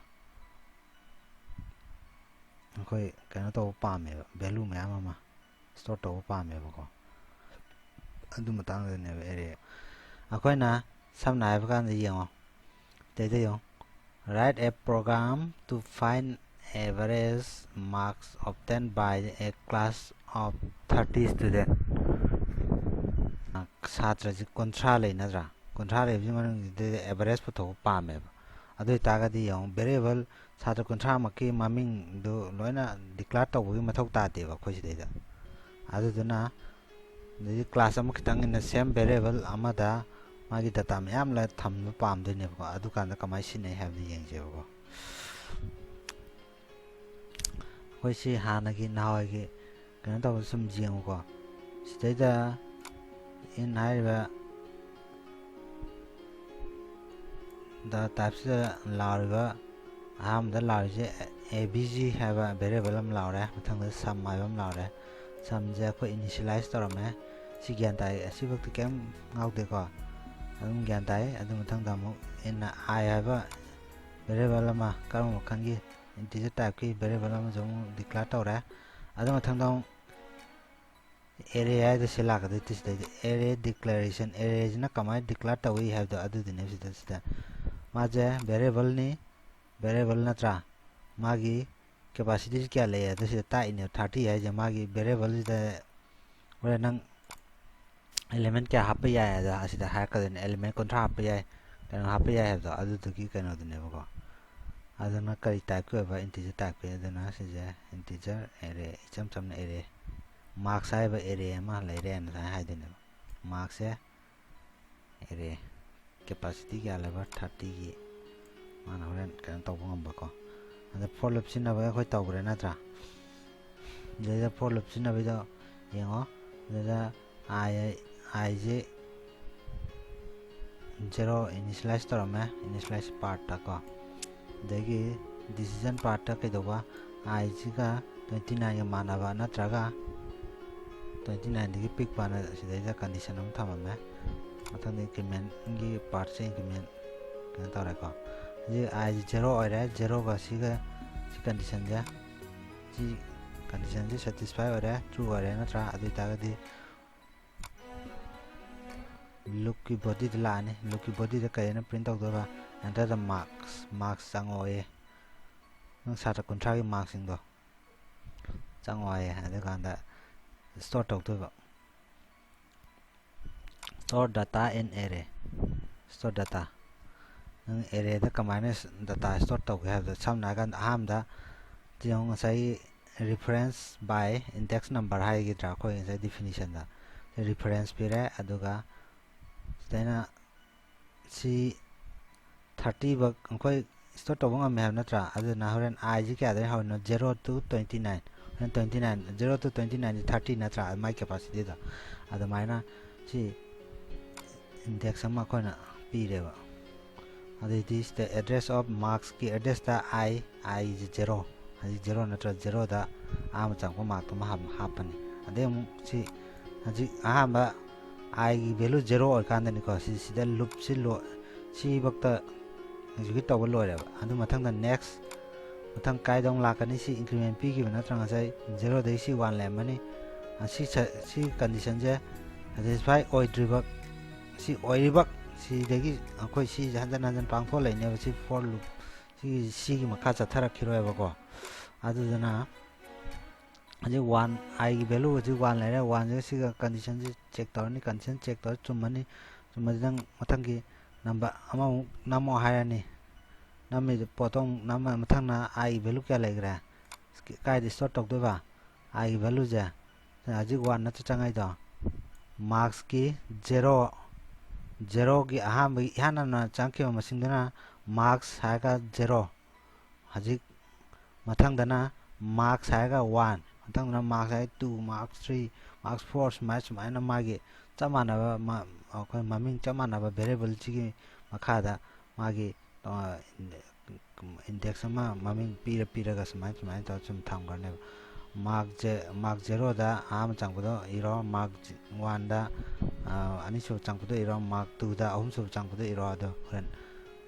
ꯑꯩꯈꯣꯏ ꯀꯩꯅꯣ ꯇꯧꯕ ꯄꯥꯝꯃꯦꯕ, value ꯃꯌꯥꯝ ꯑꯃ store ꯇꯧꯕ ꯄꯥꯝꯃꯦꯕꯀꯣ꯫ ꯑꯗꯨ ꯃꯇꯥꯡꯗꯅꯦꯕ array꯫ ꯑꯩꯈꯣꯏꯅ ꯁꯝꯅ ꯍꯥꯏꯕ ꯀꯥꯟꯗ ꯌꯦꯡꯉꯣ, ꯇꯩꯗ ꯌꯦꯡꯉꯣ, "Write a program to find average marks obtained by a class of thirty student"꯫ ꯁꯥꯇ꯭ꯔꯁꯤ ꯀꯨꯟꯊ꯭ꯔꯥ ꯂꯩ ꯅꯠꯇ꯭ꯔꯥ? ꯀꯨꯟꯊ꯭ꯔꯥ ꯂꯩꯕꯁꯤ ꯃꯅꯨꯡꯁꯤꯗ average ꯄꯨꯊꯣꯛꯄ ꯄꯥꯝꯃꯦꯕ꯫ ꯑꯗꯨ ꯑꯣꯏꯇꯥꯔꯒꯗꯤ ꯌꯦꯡꯉꯣ, variable ꯁꯥꯇ꯭ꯔ ꯀꯨꯟꯊ꯭ꯔꯥꯃꯛꯀꯤ ꯃꯃꯤꯡꯗꯨ ꯂꯣꯏꯅ declare ꯇꯧꯕꯒꯤ ꯃꯊꯧ ꯇꯥꯗꯦꯕ ꯑꯩꯈꯣꯏ ꯁꯤꯗꯩꯗ꯫ ꯑꯗꯨꯗꯨꯅ ꯑꯗꯩꯗꯤ class ꯑꯃꯈꯛꯇꯪ in the same variable ꯑꯃꯗ ꯃꯥꯒꯤ data ꯃꯌꯥꯝ ꯊꯝꯕ ꯄꯥꯝꯗꯣꯏꯅꯦꯕꯀꯣ꯫ ꯑꯗꯨꯀꯥꯟꯗ ꯀꯃꯥꯏꯅ ꯁꯤꯖꯤꯟꯅꯩ ꯍꯥꯏꯕꯗꯨ ꯌꯦꯡꯁꯦꯕꯀꯣ꯫ ꯑꯩꯈꯣꯏ ꯁꯤ ꯍꯥꯟꯅꯒꯤ ꯅꯍꯥꯟꯋꯥꯏꯒꯤ ꯀꯩꯅꯣ ꯇꯧꯕ ꯁꯨꯝ ꯌꯦꯡꯉꯨꯀꯣ꯫ ꯁꯤꯗꯩꯗ in ꯍꯥꯏꯔꯤꯕ data type ꯁꯤꯗ ꯂꯥꯎꯔꯤꯕ, ꯑꯍꯥꯟꯕꯗ ꯂꯥꯎꯔꯤꯁꯦ A B G ꯍꯥꯏꯕ variable ꯑꯃ ꯂꯥꯎꯔꯦ, ꯃꯊꯪꯗ sum ꯍꯥꯏꯕ ꯑꯃ ꯂꯥꯎꯔꯦ꯫ Sum ꯁꯦ ꯑꯩꯈꯣꯏ initialize ꯇꯧꯔꯝꯃꯦ꯫ ꯁꯤ ꯒ꯭ꯌꯥꯟ ꯇꯥꯏ, ꯑꯁꯤꯐꯧꯗꯤ ꯀꯩꯝ ꯉꯥꯎꯗꯦꯀꯣ, ꯑꯗꯨꯝ ꯒ꯭ꯌꯥꯟ ꯇꯥꯏ꯫ ꯑꯗꯨ ꯃꯊꯪꯗ ꯑꯃꯨꯛ in I ꯍꯥꯏꯕ variable ꯑꯃ, ꯀꯔꯝꯕ ꯃꯈꯜꯒꯤ integer type ꯀꯤ variable ꯑꯃꯁꯨ ꯑꯃꯨꯛ declare ꯇꯧꯔꯦ꯫ ꯑꯗꯨ ꯃꯊꯪꯗ ꯑꯃꯨꯛ array ꯍꯥꯏꯗꯣ ꯁꯤ ꯂꯥꯛꯀꯗꯣꯏ꯫ ꯁꯤꯗꯩꯗꯤ array declaration, array ꯁꯤꯅ ꯀꯃꯥꯏꯅ declare ꯇꯧꯏ ꯍꯥꯏꯕꯗꯣ ꯑꯗꯨꯗꯨꯅꯦ꯫ ꯁꯤꯗ, ꯁꯤꯗ ꯃꯥꯁꯦ variable ꯅꯤ, variable ꯅꯠꯇ꯭ꯔꯥ? ꯃꯥꯒꯤ capacity ꯁꯤ ꯀꯌꯥ ꯂꯩ ꯑꯗꯣ ꯁꯤꯗ ꯇꯥꯛꯏꯅꯦ꯫ Thirty ꯍꯥꯏꯁꯦ ꯃꯥꯒꯤ variable ꯁꯤꯗ ꯍꯣꯔꯦꯟ ꯅꯪ element ꯀꯌꯥ ꯍꯥꯞꯄ ꯌꯥꯏ ꯑꯗꯣ ꯑꯁꯤꯗ ꯍꯥꯏꯔꯛꯀꯗꯣꯏꯅꯦ꯫ Element ꯀꯨꯟꯊ꯭ꯔꯥ ꯍꯥꯞꯄ ꯌꯥꯏ, ꯀꯩꯅꯣ ꯍꯥꯞꯄ ꯌꯥꯏ ꯍꯥꯏꯕꯗꯣ ꯑꯗꯨꯗꯨꯒꯤ ꯀꯩꯅꯣꯗꯨꯅꯦꯕꯀꯣ꯫ ꯑꯗꯨꯅ ꯀꯔꯤ type ꯀꯤ ꯑꯣꯏꯕ? Integer type ꯀꯤ꯫ ꯑꯗꯨꯅ ꯁꯤꯁꯦ integer array, ꯏꯆꯝ ꯆꯝꯅ array꯫ Marks ꯍꯥꯏꯕ array ꯑꯃ ꯂꯩꯔꯦꯅ ꯁꯨꯃꯥꯏꯅ ꯍꯥꯏꯗꯣꯏꯅꯦꯕ꯫ Marks ꯁꯦ array꯫ ꯀꯦꯄꯥꯁꯤꯇꯤ ꯀꯌꯥ ꯂꯩꯕ? ꯊꯥꯔꯇꯤꯒꯤ꯫ ꯃꯥꯅ ꯍꯣꯔꯦꯟ ꯀꯩꯅꯣ ꯇꯧꯕ ꯉꯝꯕꯀꯣ꯫ ꯑꯗ for loop ꯁꯤꯖꯤꯟꯅꯕꯒꯤ ꯑꯩꯈꯣꯏ ꯇꯧꯈ꯭ꯔꯦ ꯅꯠꯇ꯭ꯔꯥ? ꯑꯗꯩꯗ for loop ꯁꯤꯖꯤꯟꯅꯕꯩꯗꯣ ꯌꯦꯡꯉꯣ꯫ ꯑꯗꯨꯗ i, i say zero initialize ꯇꯧꯔꯝꯃꯦ, initialize part ꯀꯣ꯫ ꯑꯗꯒꯤ decision part ꯀꯩꯗꯧꯕ? I ꯁꯤꯒ twenty nine ꯒ ꯃꯥꯟꯅꯕ ꯅꯠꯇ꯭ꯔꯒ twenty nine ꯗꯒꯤ ꯄꯤꯛꯄꯅ ꯁꯤꯗꯩꯗ condition ꯑꯃ ꯊꯝꯃꯝꯃꯦ꯫ ꯃꯊꯪꯗ increment ꯒꯤ part ꯁꯦ increment ꯀꯩꯅꯣ ꯇꯧꯔꯦꯀꯣ꯫ ꯍꯧꯖꯤꯛ i ꯁꯤ ꯖꯦꯔꯣ ꯑꯣꯏꯔꯦ, ꯖꯦꯔꯣꯒ ꯁꯤꯒ ꯁꯤ condition ꯁꯦ, ꯁꯤ condition ꯁꯦ satisfy ꯑꯣꯏꯔꯦ, true ꯑꯣꯏꯔꯦ ꯅꯠꯇ꯭ꯔꯥ? ꯑꯗꯨ ꯑꯣꯏꯇꯥꯔꯒꯗꯤ loop ꯀꯤ body ꯗ ꯂꯥꯛꯑꯅꯤ꯫ Loop ꯀꯤ body ꯗ ꯀꯔꯤꯅ print ꯇꯧꯗꯣꯏꯕ? Enter the marks, marks ꯆꯪꯉꯛꯑꯣꯌꯦ꯫ ꯅꯪ ꯁꯥꯇ꯭ꯔ ꯀꯨꯟꯊ꯭ꯔꯥꯒꯤ mark ꯁꯤꯡꯗꯣ ꯆꯪꯉꯛꯑꯣꯌꯦ꯫ ꯑꯗꯨꯀꯥꯟꯗ store ꯇꯧꯗꯣꯏꯕ꯫ Store data in array. Store data꯫ ꯅꯪ array ꯗ ꯀꯃꯥꯏꯅ ꯗ-, data store ꯇꯧꯒꯦ ꯍꯥꯏꯕꯗ, ꯁꯝꯅ ꯍꯥꯏꯔꯀꯥꯟꯗ ꯑꯍꯥꯟꯕꯗ ꯁꯤ ꯌꯦꯡꯉꯨ, ꯉꯁꯥꯏꯒꯤ reference by index number ꯍꯥꯏꯒꯗ꯭ꯔꯥ, ꯑꯩꯈꯣꯏ ꯉꯁꯥꯏ definition ꯗ꯫ ꯁꯤ reference ꯄꯤꯔꯦ, ꯑꯗꯨꯒ ꯁꯤꯗꯩꯅ ꯁꯤ ꯊꯥꯔꯇꯤ ꯕꯛ ꯑꯩꯈꯣꯏ store ꯇꯧꯕ ꯉꯝꯃꯦ ꯍꯥꯏꯕ ꯅꯠꯇ꯭ꯔꯥ? ꯑꯗꯨꯅ ꯍꯣꯔꯦꯟ i ꯁꯤ ꯀꯌꯥꯗꯒꯤ ꯍꯧꯔꯤꯅꯣ? Zero to twenty nine꯫ ꯍꯣꯔꯦꯟ twenty nine, zero to twenty nine ꯁꯤ thirty ꯅꯠꯇ꯭ꯔꯥ? ꯃꯥꯏ capacity ꯗꯣ꯫ ꯑꯗꯨꯃꯥꯏꯅ ꯁꯤ index ꯑꯃ ꯑꯩꯈꯣꯏꯅ ꯄꯤꯔꯦꯕ꯫ ꯑꯗꯩꯗꯤ ꯁꯤꯗ address of marks ꯀꯤ address ꯇ i, i ꯁꯤ ꯖꯦꯔꯣ, ꯍꯧꯖꯤꯛ ꯖꯦꯔꯣ ꯅꯠꯇ꯭ꯔ? ꯖꯦꯔꯣꯗ ꯑꯍꯥꯟꯕ ꯆꯪꯉꯛꯄ mark ꯇꯨꯃ ꯍꯥꯞ-, ꯍꯥꯞꯄꯅꯤ꯫ ꯑꯗꯩ ꯑꯃꯨꯛ ꯁꯤ ꯍꯧꯖꯤꯛ ꯑꯍꯥꯟꯕ i ꯒꯤ value ꯖꯦꯔꯣ ꯑꯣꯏꯔꯀꯥꯟꯗꯅꯤꯀꯣ, ꯁꯤ, ꯁꯤꯗ loop ꯁꯤ ꯂꯣ-, ꯁꯤꯐꯧꯇ execute ꯇꯧꯕ ꯂꯣꯏꯔꯦꯕ꯫ ꯑꯗꯨ ꯃꯊꯪꯗ next, ꯃꯊꯪ ꯀꯥꯏꯗ ꯑꯃꯨꯛ ꯂꯥꯛꯀꯅꯤ? ꯁꯤ increment ꯄꯤꯈꯤꯕ ꯅꯠꯇ꯭ꯔ? ꯉꯁꯥꯏ ꯖꯦꯔꯣꯗꯒꯤ ꯁꯤ ꯋꯥꯟ ꯂꯩꯔꯝꯃꯅꯤ꯫ ꯑ, ꯁꯤ ꯁ-, ꯁꯤ condition ꯁꯦ satisfy ꯑꯣꯏꯗ꯭ꯔꯤꯕ, ꯁꯤ ꯑꯣꯏꯔꯤꯕ, ꯁꯤꯗꯒꯤ ꯑꯩꯈꯣꯏ ꯁꯤꯁꯦ ꯍꯟꯖꯟ ꯍꯟꯖꯟ ꯄꯥꯡꯊꯣꯛ ꯂꯩꯅꯦꯕ꯫ ꯁꯤ for loop, ꯁꯤ, ꯁꯤꯒꯤ ꯃꯈꯥ ꯆꯠꯊꯔꯛꯈꯤꯔꯣꯏꯕꯀꯣ꯫ ꯑꯗꯨꯗꯨꯅ ꯍꯧꯖꯤꯛ ꯋꯥꯟ, i ꯒꯤ value ꯍꯧꯖꯤꯛ ꯋꯥꯟ ꯂꯩꯔꯦ꯫ ꯋꯥꯟꯁꯤꯒ ꯁꯤꯒ condition ꯁꯤ check ꯇꯧꯔꯅꯤ, condition check ꯇꯧꯔ ꯆꯨꯝꯃꯅꯤ꯫ ꯆꯨꯝꯃꯗꯤ ꯅꯪ ꯃꯊꯪꯒꯤ number ꯑꯃꯃꯨꯛ ꯅꯝꯃꯣ ꯍꯥꯏꯔꯅꯤ꯫ ꯅꯝꯃꯤꯗꯨ ꯄꯣꯠꯇꯣ ꯑꯃꯨꯛ ꯅꯝꯃ ꯃꯊꯪꯅ i ꯒꯤ value ꯀꯌꯥ ꯂꯩꯈ꯭ꯔꯦ? ꯀꯥꯏꯗ store ꯇꯧꯗꯣꯏꯕ? I ꯒꯤ value ꯁꯦ ꯍꯧꯖꯤꯛ ꯋꯥꯟ ꯅꯠꯇ꯭ꯔ ꯆꯪꯉꯛꯏꯗꯣ? Marks ꯀꯤ ꯖꯦꯔꯣ, ꯖꯦꯔꯣꯒꯤ ꯑꯍꯥꯟꯕꯒꯤ ꯏꯍꯥꯟ ꯍꯥꯟꯅ ꯆꯪꯉꯛꯈꯤꯕ ꯃꯁꯤꯡꯗꯨꯅ marks ꯍꯥꯏꯔꯒ ꯖꯦꯔꯣ, ꯍꯧꯖꯤꯛ ꯃꯊꯪꯗꯅ marks ꯍꯥꯏꯔꯒ ꯋꯥꯟ, ꯃꯊꯪꯗꯅ marks ꯍꯥꯏꯔꯒ two, marks three, marks four, ꯁꯨꯃꯥꯏꯅ ꯁꯨꯃꯥꯏꯅ ꯃꯥꯒꯤ ꯆꯞ ꯃꯥꯟꯅꯕ, ꯑꯩꯈꯣꯏ ꯃꯃꯤꯡ ꯆꯞ ꯃꯥꯟꯅꯕ variableꯁꯤꯒꯤ ꯃꯈꯥꯗ ꯃꯥꯒꯤ index ꯑꯃ ꯃꯃꯤꯡ ꯄꯤꯔ ꯄꯤꯔꯒ ꯁꯨꯃꯥꯏꯅ ꯁꯨꯃꯥꯏꯅ ꯇꯧꯔ ꯁꯨꯝ ꯊꯝꯈ꯭ꯔꯅꯦꯕ꯫ Mark ꯖꯦ mark ꯖꯦꯔꯣꯗ ꯑꯍꯥꯟꯕ ꯆꯪꯕꯗꯣ ꯏꯔꯣ, mark ꯋꯥꯟꯗ ꯑꯅꯤꯁꯨꯕ ꯆꯪꯕꯗꯣ ꯏꯔꯣ, mark ꯇꯨꯗ ꯑꯍꯨꯝꯁꯨꯕ ꯆꯪꯕꯗꯣ ꯏꯔꯣ꯫ ꯑꯗꯣ ꯍꯣꯔꯦꯟ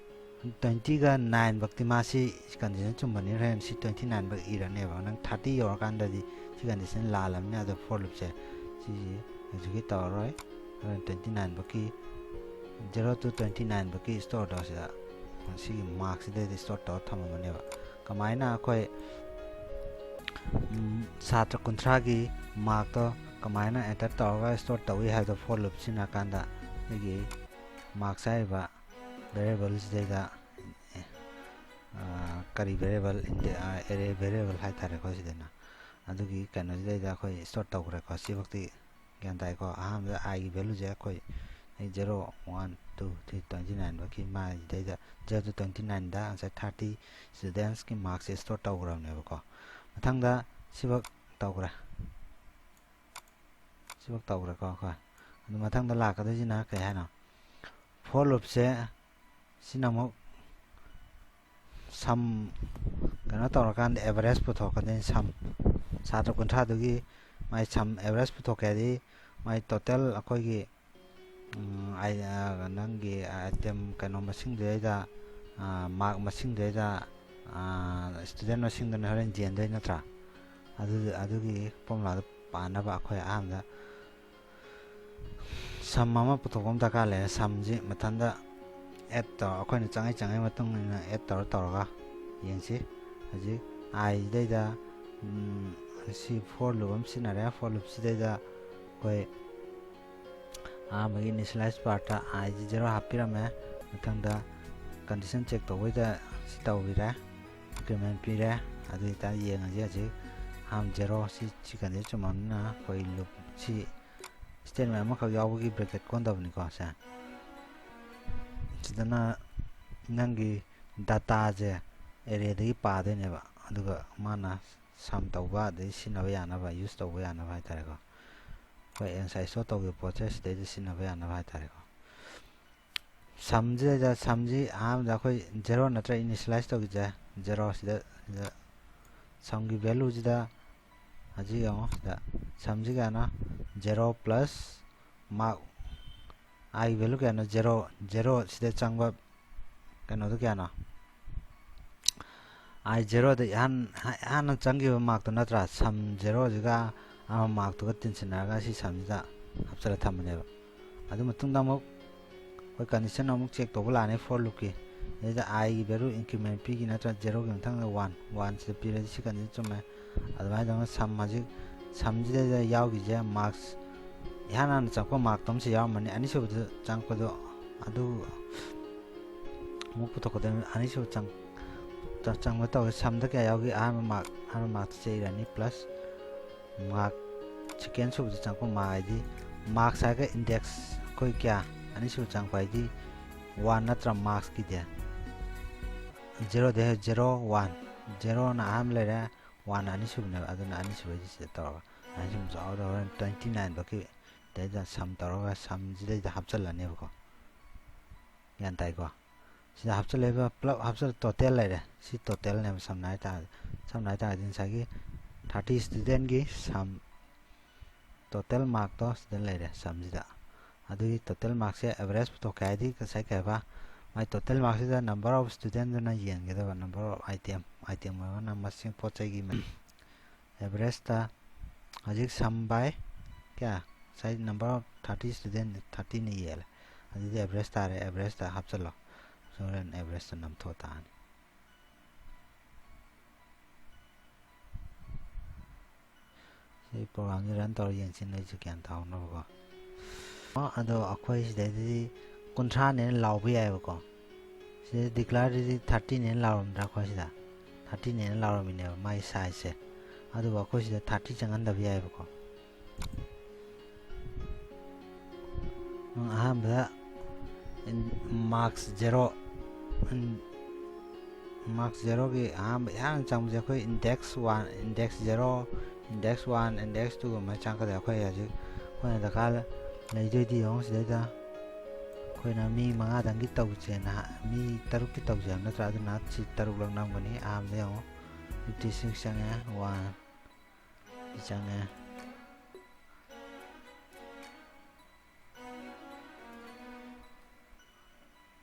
ꯇ꯭ꯋꯦꯟꯇꯤꯒ ꯅꯥꯏꯟ ꯐꯥꯎꯇꯤ ꯃꯥ ꯁꯤ ꯀꯟꯗꯤꯁꯟ ꯆꯨꯝꯕꯅꯤ, ꯍꯣꯔꯦꯟ ꯁꯤ ꯇ꯭ꯋꯦꯟꯇꯤ ꯅꯥꯏꯟ ꯐꯥꯎ ꯏꯔꯅꯦꯕ꯫ ꯅꯪ ꯊꯥꯔꯇꯤ ꯌꯧꯔꯀꯥꯟꯗꯗꯤ ꯁꯤ ꯀꯟꯗꯤꯁꯟ ꯂꯥꯜꯂꯕꯅꯤ꯫ ꯑꯗꯣ for loopꯁꯦ ꯁꯤꯁꯤ execute ꯇꯧꯔꯔꯣꯏ꯫ ꯍꯣꯔꯦꯟ ꯇ꯭ꯋꯦꯟꯇꯤ ꯅꯥꯏꯟ ꯐꯥꯎꯀꯤ, ꯖꯦꯔꯣ ꯇꯨ ꯇ꯭ꯋꯦꯟꯇꯤ ꯅꯥꯏꯟ ꯐꯥꯎꯀꯤ store ꯇꯧꯁꯤꯗ ꯁꯤꯒꯤ markꯁꯤꯗꯩꯗꯤ store ꯇꯧꯔ ꯊꯝꯃꯝꯕꯅꯦꯕ꯫ ꯀꯃꯥꯏꯅ ꯑꯩꯈꯣꯏ ꯁꯥꯇ꯭ꯔ ꯀꯨꯟꯊ꯭ꯔꯥꯒꯤ markꯇꯣ ꯀꯃꯥꯏꯅ enter ꯇꯧꯔꯒ store ꯇꯧꯏ ꯍꯥꯏꯕꯗꯣ for loop ꯁꯤꯖꯤꯟꯅꯔꯀꯥꯟꯗ ꯑꯩꯈꯣꯏꯒꯤ marks ꯍꯥꯏꯔꯤꯕ variableꯁꯤꯗꯩꯗ ꯀꯔꯤ variable, array variable ꯍꯥꯏꯇꯥꯔꯦꯀꯣ, ꯁꯤꯗꯅ ꯑꯗꯨꯒꯤ ꯀꯩꯅꯣꯁꯤꯗꯩꯗ ꯑꯩꯈꯣꯏ store ꯇꯧꯈ꯭ꯔꯦꯀꯣ꯫ ꯁꯤꯐꯥꯎꯗꯤ ꯒ꯭ꯌꯥꯟ ꯇꯥꯏꯀꯣ꯫ ꯑꯍꯥꯟꯕꯗ iꯒꯤ valueꯁꯦ ꯑꯩꯈꯣꯏ zero, one, two, three, twenty nine ꯐꯥꯎꯀꯤ ꯃꯥꯒꯤꯗꯩꯗ ꯖꯦꯔꯣ ꯇꯨ ꯇ꯭ꯋꯦꯟꯇꯤ ꯅꯥꯏꯟꯗ ꯉꯁꯥꯏ ꯊꯥꯔꯇꯤ studentsꯀꯤ marksꯁꯦ store ꯇꯧꯈ꯭ꯔꯕꯅꯦꯕꯀꯣꯣ꯫ ꯃꯊꯪꯗ ꯁꯤꯐꯥꯎ ꯇꯧꯈ꯭ꯔꯦ꯫ ꯁꯤꯐꯥꯎ ꯇꯧꯈ꯭ꯔꯦꯀꯣ ꯑꯩꯈꯣꯏ꯫ ꯑꯗꯨ ꯃꯊꯪꯗ ꯂꯥꯛꯀꯗꯣꯏꯁꯤꯅ ꯀꯩ ꯍꯥꯏꯅꯣ? For loopꯁꯦ ꯁꯤꯅ ꯑꯃꯨꯛ sum ꯀꯩꯅꯣ ꯇꯧꯔꯀꯥꯟꯗ average ꯄꯨꯊꯣꯔꯛꯀꯗꯣꯏꯅꯤ꯫ Sum, ꯁꯥꯇ꯭ꯔ ꯀꯨꯟꯊ꯭ꯔꯥꯗꯨꯒꯤ ꯃꯥꯏ sum average ꯄꯨꯊꯣꯛꯀꯦ ꯍꯥꯏꯗꯤ ꯃꯥꯏ total ꯑꯩꯈꯣꯏꯒꯤ ꯅꯪꯒꯤ item ꯀꯩꯅꯣ ꯃꯁꯤꯡꯗꯨꯗꯩꯗ, mark ꯃꯁꯤꯡꯗꯨꯗꯩꯗ student ꯃꯁꯤꯡꯗꯨꯅ ꯍꯣꯔꯦꯟ ꯌꯦꯟꯗꯣꯏ ꯅꯠꯇ꯭ꯔꯥ? ꯑꯗꯨ, ꯑꯗꯨꯒꯤ formulaꯗꯨ ꯄꯥꯅꯕ ꯑꯩꯈꯣꯏ ꯑꯍꯥꯟꯕꯗ sum ꯑꯃ ꯄꯨꯊꯣꯛꯄ ꯑꯃ ꯗꯔꯀꯥꯔ ꯂꯩꯔꯦ꯫ Sumꯁꯤ ꯃꯊꯟꯇ add ꯇꯧꯔ, ꯑꯩꯈꯣꯏꯅ ꯆꯪꯉꯤ ꯆꯪꯉꯤ ꯃꯇꯨꯡ ꯏꯟꯅ add ꯇꯧꯔ ꯇꯧꯔꯒ ꯌꯦꯡꯁꯤ꯫ ꯍꯧꯖꯤꯛ iꯁꯤꯗꯩꯗ ꯁꯤ for loop ꯑꯃ ꯁꯤꯖꯤꯟꯅꯔꯦ꯫ For loopꯁꯤꯗꯩꯗ ꯑꯩꯈꯣꯏ ꯑꯍꯥꯟꯕꯒꯤ initialize partꯇ iꯁꯤ ꯖꯦꯔꯣ ꯍꯥꯞꯄꯤꯔꯝꯃꯦ꯫ ꯃꯊꯪꯗ condition check ꯇꯧꯕꯩꯗ ꯁꯤ ꯇꯧꯕꯤꯔꯦ, increment ꯄꯤꯔꯦ꯫ ꯑꯗꯨ ꯑꯣꯏꯇꯥꯔꯗꯤ ꯌꯦꯡꯉꯁꯤ ꯍꯧꯖꯤꯛ ꯑꯍꯥꯟꯕ ꯖꯦꯔꯣ, ꯁꯤ, ꯁꯤ condition ꯆꯨꯝꯃꯕꯅꯤꯅ ꯑꯩꯈꯣꯏ loop ꯁꯤ statement ꯑꯃꯈꯛ ꯌꯥꯎꯕꯒꯤ bracket ꯀꯣꯟꯗꯕꯅꯤꯀꯣ꯫ ꯁꯦ ꯐꯖꯅ ꯅꯪꯒꯤ ꯗꯇꯥꯁꯦ ꯑꯦꯔꯦꯗꯒꯤ ꯄꯥꯗꯣꯏꯅꯦꯕ, ꯑꯗꯨꯒ ꯃꯥꯅ ꯁꯝ ꯇꯧꯕ ꯑꯗꯩ ꯁꯤꯖꯤꯟꯅꯕ ꯌꯥꯅꯕ, ꯌꯨꯁ ꯇꯧꯕ ꯌꯥꯅꯕ ꯍꯥꯏꯇꯥꯔꯦꯀꯣ꯫ ꯑꯩꯈꯣꯏ ꯉꯁꯥꯏ ꯁꯣ ꯇꯧꯈꯤꯕ ꯄꯣꯠꯁꯦ ꯁꯤꯗꯩꯗ ꯁꯤꯖꯤꯟꯅꯕ ꯌꯥꯅꯕ ꯍꯥꯏꯇꯥꯔꯦꯀꯣ꯫ ꯁꯝꯁꯤꯗꯩꯗ ꯁꯝꯁꯤ ꯑꯍꯥꯟꯕꯗ ꯑꯩꯈꯣꯏ ꯖꯦꯔꯣ ꯅꯠꯇ꯭ꯔ ꯏꯅꯤꯁꯤꯌꯦꯂꯥꯏꯁ ꯇꯧꯈꯤꯁꯦ꯫ ꯖꯦꯔꯣ ꯁꯤꯗ, ꯁꯤꯗ ꯁꯝꯒꯤ ꯚꯦꯂꯨꯁꯤꯗ ꯍꯧꯖꯤꯛ ꯌꯦꯡꯉꯣ, ꯁꯤꯗ ꯁꯝꯁꯤ ꯀꯌꯥꯅꯣ? ꯖꯦꯔꯣ ꯄ꯭ꯂꯁ ꯃꯥꯔꯛ ꯑꯥꯏꯒꯤ ꯚꯦꯂꯨ ꯀꯌꯥꯅꯣ? ꯖꯦꯔꯣ꯫ ꯖꯦꯔꯣ ꯁꯤꯗ ꯆꯪꯕ ꯀꯩꯅꯣꯗꯣ ꯀꯌꯥꯅꯣ? ꯑꯥꯏ ꯖꯦꯔꯣꯗ ꯏꯍꯥꯟ ꯍꯥꯟꯅ ꯆꯪꯈꯤꯕ ꯃꯥꯔꯛꯇꯣ ꯅꯠꯇ꯭ꯔꯥ? ꯁꯝ ꯖꯦꯔꯣꯁꯤꯒ ꯑꯃ ꯃꯥꯔꯛꯇꯨꯒ ꯇꯤꯟꯁꯤꯟꯅꯔꯒ ꯁꯤ ꯁꯝꯁꯤꯗ ꯍꯥꯞꯆꯤꯜꯂ ꯊꯝꯕꯅꯦꯕ꯫ ꯑꯗꯨ ꯃꯇꯨꯡꯗ ꯑꯃꯨꯛ ꯑꯩꯈꯣꯏ ꯀꯟꯗꯤꯁꯟ ꯑꯃꯨꯛ ꯆꯦꯛ ꯇꯧꯕ ꯂꯥꯛꯑꯅꯤ ꯐꯣꯔ ꯂꯨꯞꯀꯤ꯫ ꯑꯗꯩꯗ ꯑꯥꯏꯒꯤ ꯚꯦꯂꯨ ꯏꯟꯀ꯭ꯔꯤꯃꯦꯟ ꯄꯤꯒꯤ ꯅꯠꯇ꯭ꯔ ꯖꯦꯔꯣꯒꯤ ꯃꯊꯪꯗ ꯋꯥꯟ, ꯋꯥꯟꯁꯤꯗ ꯄꯤꯔꯗꯤ ꯁꯤ ꯀꯟꯗꯤꯁꯟ ꯆꯨꯝꯃꯦ꯫ ꯑꯗꯨꯃꯥꯏꯅ ꯇꯧꯗꯅ ꯁꯝ ꯍꯧꯖꯤꯛ ꯁꯝꯁꯤꯗꯩꯗ ꯌꯥꯎꯈꯤꯁꯦ ꯃꯥꯔꯛꯁ, ꯏꯍꯥꯟ ꯍꯥꯟꯅ ꯆꯪꯉꯛꯄ ꯃꯥꯔꯛꯇꯣ ꯑꯃꯁꯨ ꯌꯥꯎꯔꯝꯃꯅꯤ꯫ ꯑꯅꯤꯁꯨꯕꯗ ꯆꯪꯉꯛꯄꯗꯣ ꯑꯗꯨ ꯑꯃꯨꯛ ꯄꯨꯊꯣꯛꯀꯗꯕꯅꯤ꯫ ꯑꯅꯤꯁꯨꯕ ꯆꯪ-, ꯆꯪ-, ꯆꯪꯕ ꯇꯧꯋꯦ꯫ ꯁꯝꯗ ꯀꯌꯥ ꯌꯥꯎꯒꯦ? ꯑꯍꯥꯟꯕ ꯃꯥꯔꯛ, ꯑꯍꯥꯟꯕ ꯃꯥꯔꯛꯇ ꯆꯦ ꯏꯔꯅꯤ, ꯄ꯭ꯂꯁ ꯃꯥꯔꯛ ꯁꯦꯀꯦꯟ ꯁꯨꯕꯗ ꯆꯪꯉꯛꯄ ꯃꯥꯔꯛ ꯍꯥꯏꯗꯤ ꯃꯥꯔꯛꯁ ꯍꯥꯏꯔꯒ ꯏꯟꯗꯦꯛꯁ ꯑꯩꯈꯣꯏ ꯀꯌꯥ? ꯑꯅꯤꯁꯨꯕ ꯆꯪꯉꯛꯄ ꯍꯥꯏꯗꯤ ꯋꯥꯟ ꯅꯠꯇ꯭ꯔ ꯃꯥꯔꯛꯁꯀꯤꯗꯤ? ꯖꯦꯔꯣꯗ ꯖꯦꯔꯣ, ꯋꯥꯟ꯫ ꯖꯦꯔꯣꯅ ꯑꯍꯥꯟꯕ ꯂꯩꯔꯦ, ꯋꯥꯟ ꯑꯅꯤꯁꯨꯕꯅꯦꯕ, ꯑꯗꯨꯅ ꯑꯅꯤꯁꯨꯕꯩꯗꯤ ꯁꯤꯗ ꯇꯧꯔꯒ ꯑꯅꯤꯁꯨꯕꯁꯨ ꯌꯥꯎꯔ ꯍꯣꯔꯦꯟ ꯇ꯭ꯋꯦꯟꯇꯤ ꯅꯥꯏꯟ ꯐꯥꯎꯀꯤ ꯁꯤꯗꯩꯗ ꯁꯝ ꯇꯧꯔꯒ ꯁꯝꯁꯤꯗꯩꯗ ꯍꯥꯞꯆꯤꯜꯂꯅꯦꯕꯀꯣ꯫ ꯒ꯭ꯌꯥꯟ ꯇꯥꯏꯀꯣ? ꯁꯤꯗ ꯍꯥꯞꯆꯤꯜꯂꯛꯏꯕ ꯄꯨꯂꯞ ꯍꯥꯞꯆꯤꯜꯂ ꯇꯣꯇꯦꯜ ꯂꯩꯔꯦ꯫ ꯁꯤ ꯇꯣꯇꯦꯜꯅꯦꯕ ꯁꯝꯅ ꯍꯥꯏꯇꯥꯔꯗꯤ꯫ ꯁꯝꯅ ꯍꯥꯏꯇꯥꯔꯗꯤ ꯉꯁꯥꯏꯒꯤ ꯊꯥꯔꯇꯤ ꯁ꯭ꯇꯨꯗꯦꯟꯒꯤ ꯁꯝ ꯇꯣꯇꯦꯜ ꯃꯥꯔꯛꯇꯣ ꯁꯤꯗ ꯂꯩꯔꯦ ꯁꯝꯁꯤꯗ꯫ ꯑꯗꯨꯒꯤ ꯇꯣꯇꯦꯜ ꯃꯥꯔꯛꯁꯦ ꯑꯦꯚꯔꯦꯖ ꯄꯨꯊꯣꯛꯀꯦ ꯍꯥꯏꯗꯤ ꯉꯁꯥꯏ ꯀꯩ ꯍꯥꯏꯕ? ꯃꯥꯏ ꯇꯣꯇꯦꯜ ꯃꯥꯔꯛꯁꯤꯗ ꯅꯝꯕꯔ ꯑꯣꯐ ꯁ꯭ꯇꯨꯗꯦꯟꯗꯨꯅ ꯌꯦꯟꯒꯗꯕ, ꯅꯝꯕꯔ ꯑꯣꯐ ꯑꯥꯏꯇꯦꯝ, ꯑꯥꯏꯇꯦꯝ ꯑꯣꯏꯔꯒꯅ ꯃꯁꯤꯡ ꯄꯣꯠ ꯆꯩꯒꯤ ꯑꯦꯚꯔꯦꯖꯇ ꯍꯧꯖꯤꯛ ꯁꯝ ꯕꯥꯏ ꯀꯌꯥ? ꯉꯁꯥꯏ ꯅꯝꯕꯔ ꯑꯣꯐ ꯊꯥꯔꯇꯤ ꯁ꯭ꯇꯨꯗꯦꯟ ꯊꯥꯔꯇꯤꯅ ꯌꯦꯜꯂꯦ꯫ ꯑꯗꯨꯗꯤ ꯑꯦꯚꯔꯦꯖ ꯇꯥꯔꯦ, ꯑꯦꯚꯔꯦꯖꯇ ꯍꯥꯞꯆꯤꯜꯂꯣ꯫ ꯍꯣꯔꯦꯟ ꯑꯦꯚꯔꯦꯖꯇ ꯅꯝꯊꯣꯛ ꯇꯥꯔꯅꯤ꯫ ꯁꯤ ꯄ꯭ꯔꯣꯒ꯭ꯔꯥꯝꯁꯤ ꯔꯟ ꯇꯧꯔ ꯌꯦꯡꯁꯤ, ꯅꯣꯏꯁꯨ ꯒ꯭ꯌꯥꯟ ꯇꯥꯍꯧꯅꯕꯀꯣ꯫ ꯑꯣ, ꯑꯗꯣ ꯑꯩꯈꯣꯏ ꯁꯤꯗꯩꯗꯗꯤ ꯀꯨꯟꯊ꯭ꯔꯥꯅꯦꯅ ꯂꯥꯎꯕ ꯌꯥꯏꯑꯕꯀꯣ꯫ ꯁꯤꯗ ꯗꯤꯀ꯭ꯂꯥꯔꯗꯗꯤ ꯊꯥꯔꯇꯤꯅꯦꯅ ꯂꯥꯎꯔꯝꯗ꯭ꯔꯥ? ꯑꯩꯈꯣꯏ ꯁꯤꯗ ꯊꯥꯔꯇꯤꯅꯦꯅ ꯂꯥꯎꯔꯝꯃꯤꯅꯦꯕ ꯃꯥꯒꯤ ꯁꯥꯏꯖꯁꯦ꯫ ꯑꯗꯨꯕꯨ ꯑꯩꯈꯣꯏ ꯁꯤꯗ ꯊꯥꯔꯇꯤ ꯆꯪꯍꯟꯗꯕ ꯌꯥꯏꯑꯕꯀꯣ꯫ ꯅꯪ ꯑꯍꯥꯟꯕꯗ ꯏꯟ-, Marks zero, marks zeroꯒꯤ ꯑꯍꯥꯟꯕ ꯏꯍꯥꯟ ꯆꯪꯕꯁꯦ ꯑꯩꯈꯣꯏ index one, index zero, index one, index twoꯒꯨꯝꯕ ꯆꯪꯉꯛꯀꯗꯣꯏ꯫ ꯑꯩꯈꯣꯏ ꯍꯧꯖꯤꯛ ꯑꯩꯈꯣꯏꯅ ꯗꯔꯀꯥꯔ ꯂꯩꯗꯣꯏꯗꯤ ꯌꯦꯡꯉꯣ ꯁꯤꯗꯩꯗ ꯑꯩꯈꯣꯏꯅ ꯃꯤ ꯃꯉꯥꯗꯪꯒꯤ ꯇꯧꯁꯦꯅ ꯍꯥ-, ꯃꯤ ꯇꯔꯨꯛꯀꯤ ꯇꯧꯁꯦ ꯍꯥꯏꯕ ꯅꯠꯇ꯭ꯔꯥ? ꯑꯗꯨꯅ ꯁꯤ ꯇꯔꯨꯛꯂꯛ ꯅꯝꯒꯅꯤ꯫ ꯑꯍꯥꯟꯕꯗ ꯌꯦꯡꯉꯣ, fifty six ꯆꯪꯉꯦ, one ꯁꯤ ꯆꯪꯉꯦ꯫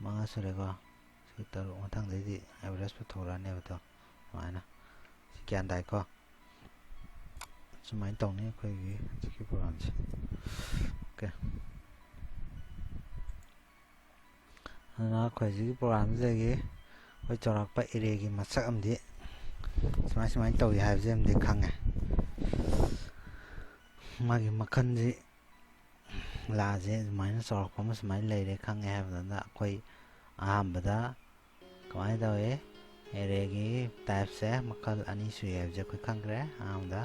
ꯃꯉꯥ ꯁꯨꯔꯦꯀꯣ꯫ ꯁꯤ ꯇꯔꯨꯛ, ꯃꯊꯪꯗꯩꯗꯤ average ꯄꯨꯊꯣꯔꯛꯑꯅꯦꯕ꯫ ꯑꯗꯣ ꯁꯨꯃꯥꯏꯅ, ꯁꯤ ꯒ꯭ꯌꯥꯟ ꯇꯥꯏꯀꯣ? ꯁꯨꯃꯥꯏꯅ ꯇꯧꯅꯤ ꯑꯩꯈꯣꯏꯒꯤ ꯍꯧꯖꯤꯛꯀꯤ programꯁꯦ꯫ Okay꯫ ꯑꯗꯨꯅ ꯑꯩꯈꯣꯏ ꯍꯧꯖꯤꯛꯀꯤ programꯁꯤꯗꯒꯤ ꯑꯩꯈꯣꯏ ꯆꯥꯎꯔꯥꯛꯄ arrayꯒꯤ ꯃꯁꯛ ꯑꯃꯗꯤ ꯁꯨꯃꯥꯏ ꯁꯨꯃꯥꯏꯅ ꯇꯧꯏ ꯍꯥꯏꯕꯁꯤ ꯑꯃꯗꯤ ꯈꯪꯉꯦ꯫ ꯃꯥꯒꯤ ꯃꯈꯜꯁꯤ, ꯂꯥꯁꯦ ꯑꯗꯨꯃꯥꯏꯅ ꯆꯥꯎꯔꯥꯛꯄ ꯑꯃ ꯁꯨꯃꯥꯏꯅ ꯂꯩꯔꯦ ꯈꯪꯉꯦ ꯍꯥꯏꯕꯗꯨꯗ ꯑꯩꯈꯣꯏ ꯑꯍꯥꯟꯕꯗ ꯀꯃꯥꯏꯅ ꯇꯧꯏ? Arrayꯒꯤ typeꯁꯦ ꯃꯈꯜ ꯑꯅꯤ ꯁꯨꯏ ꯍꯥꯏꯕꯁꯦ ꯑꯩꯈꯣꯏ ꯈꯪꯈ꯭ꯔꯦ꯫ ꯑꯍꯥꯟꯕꯗ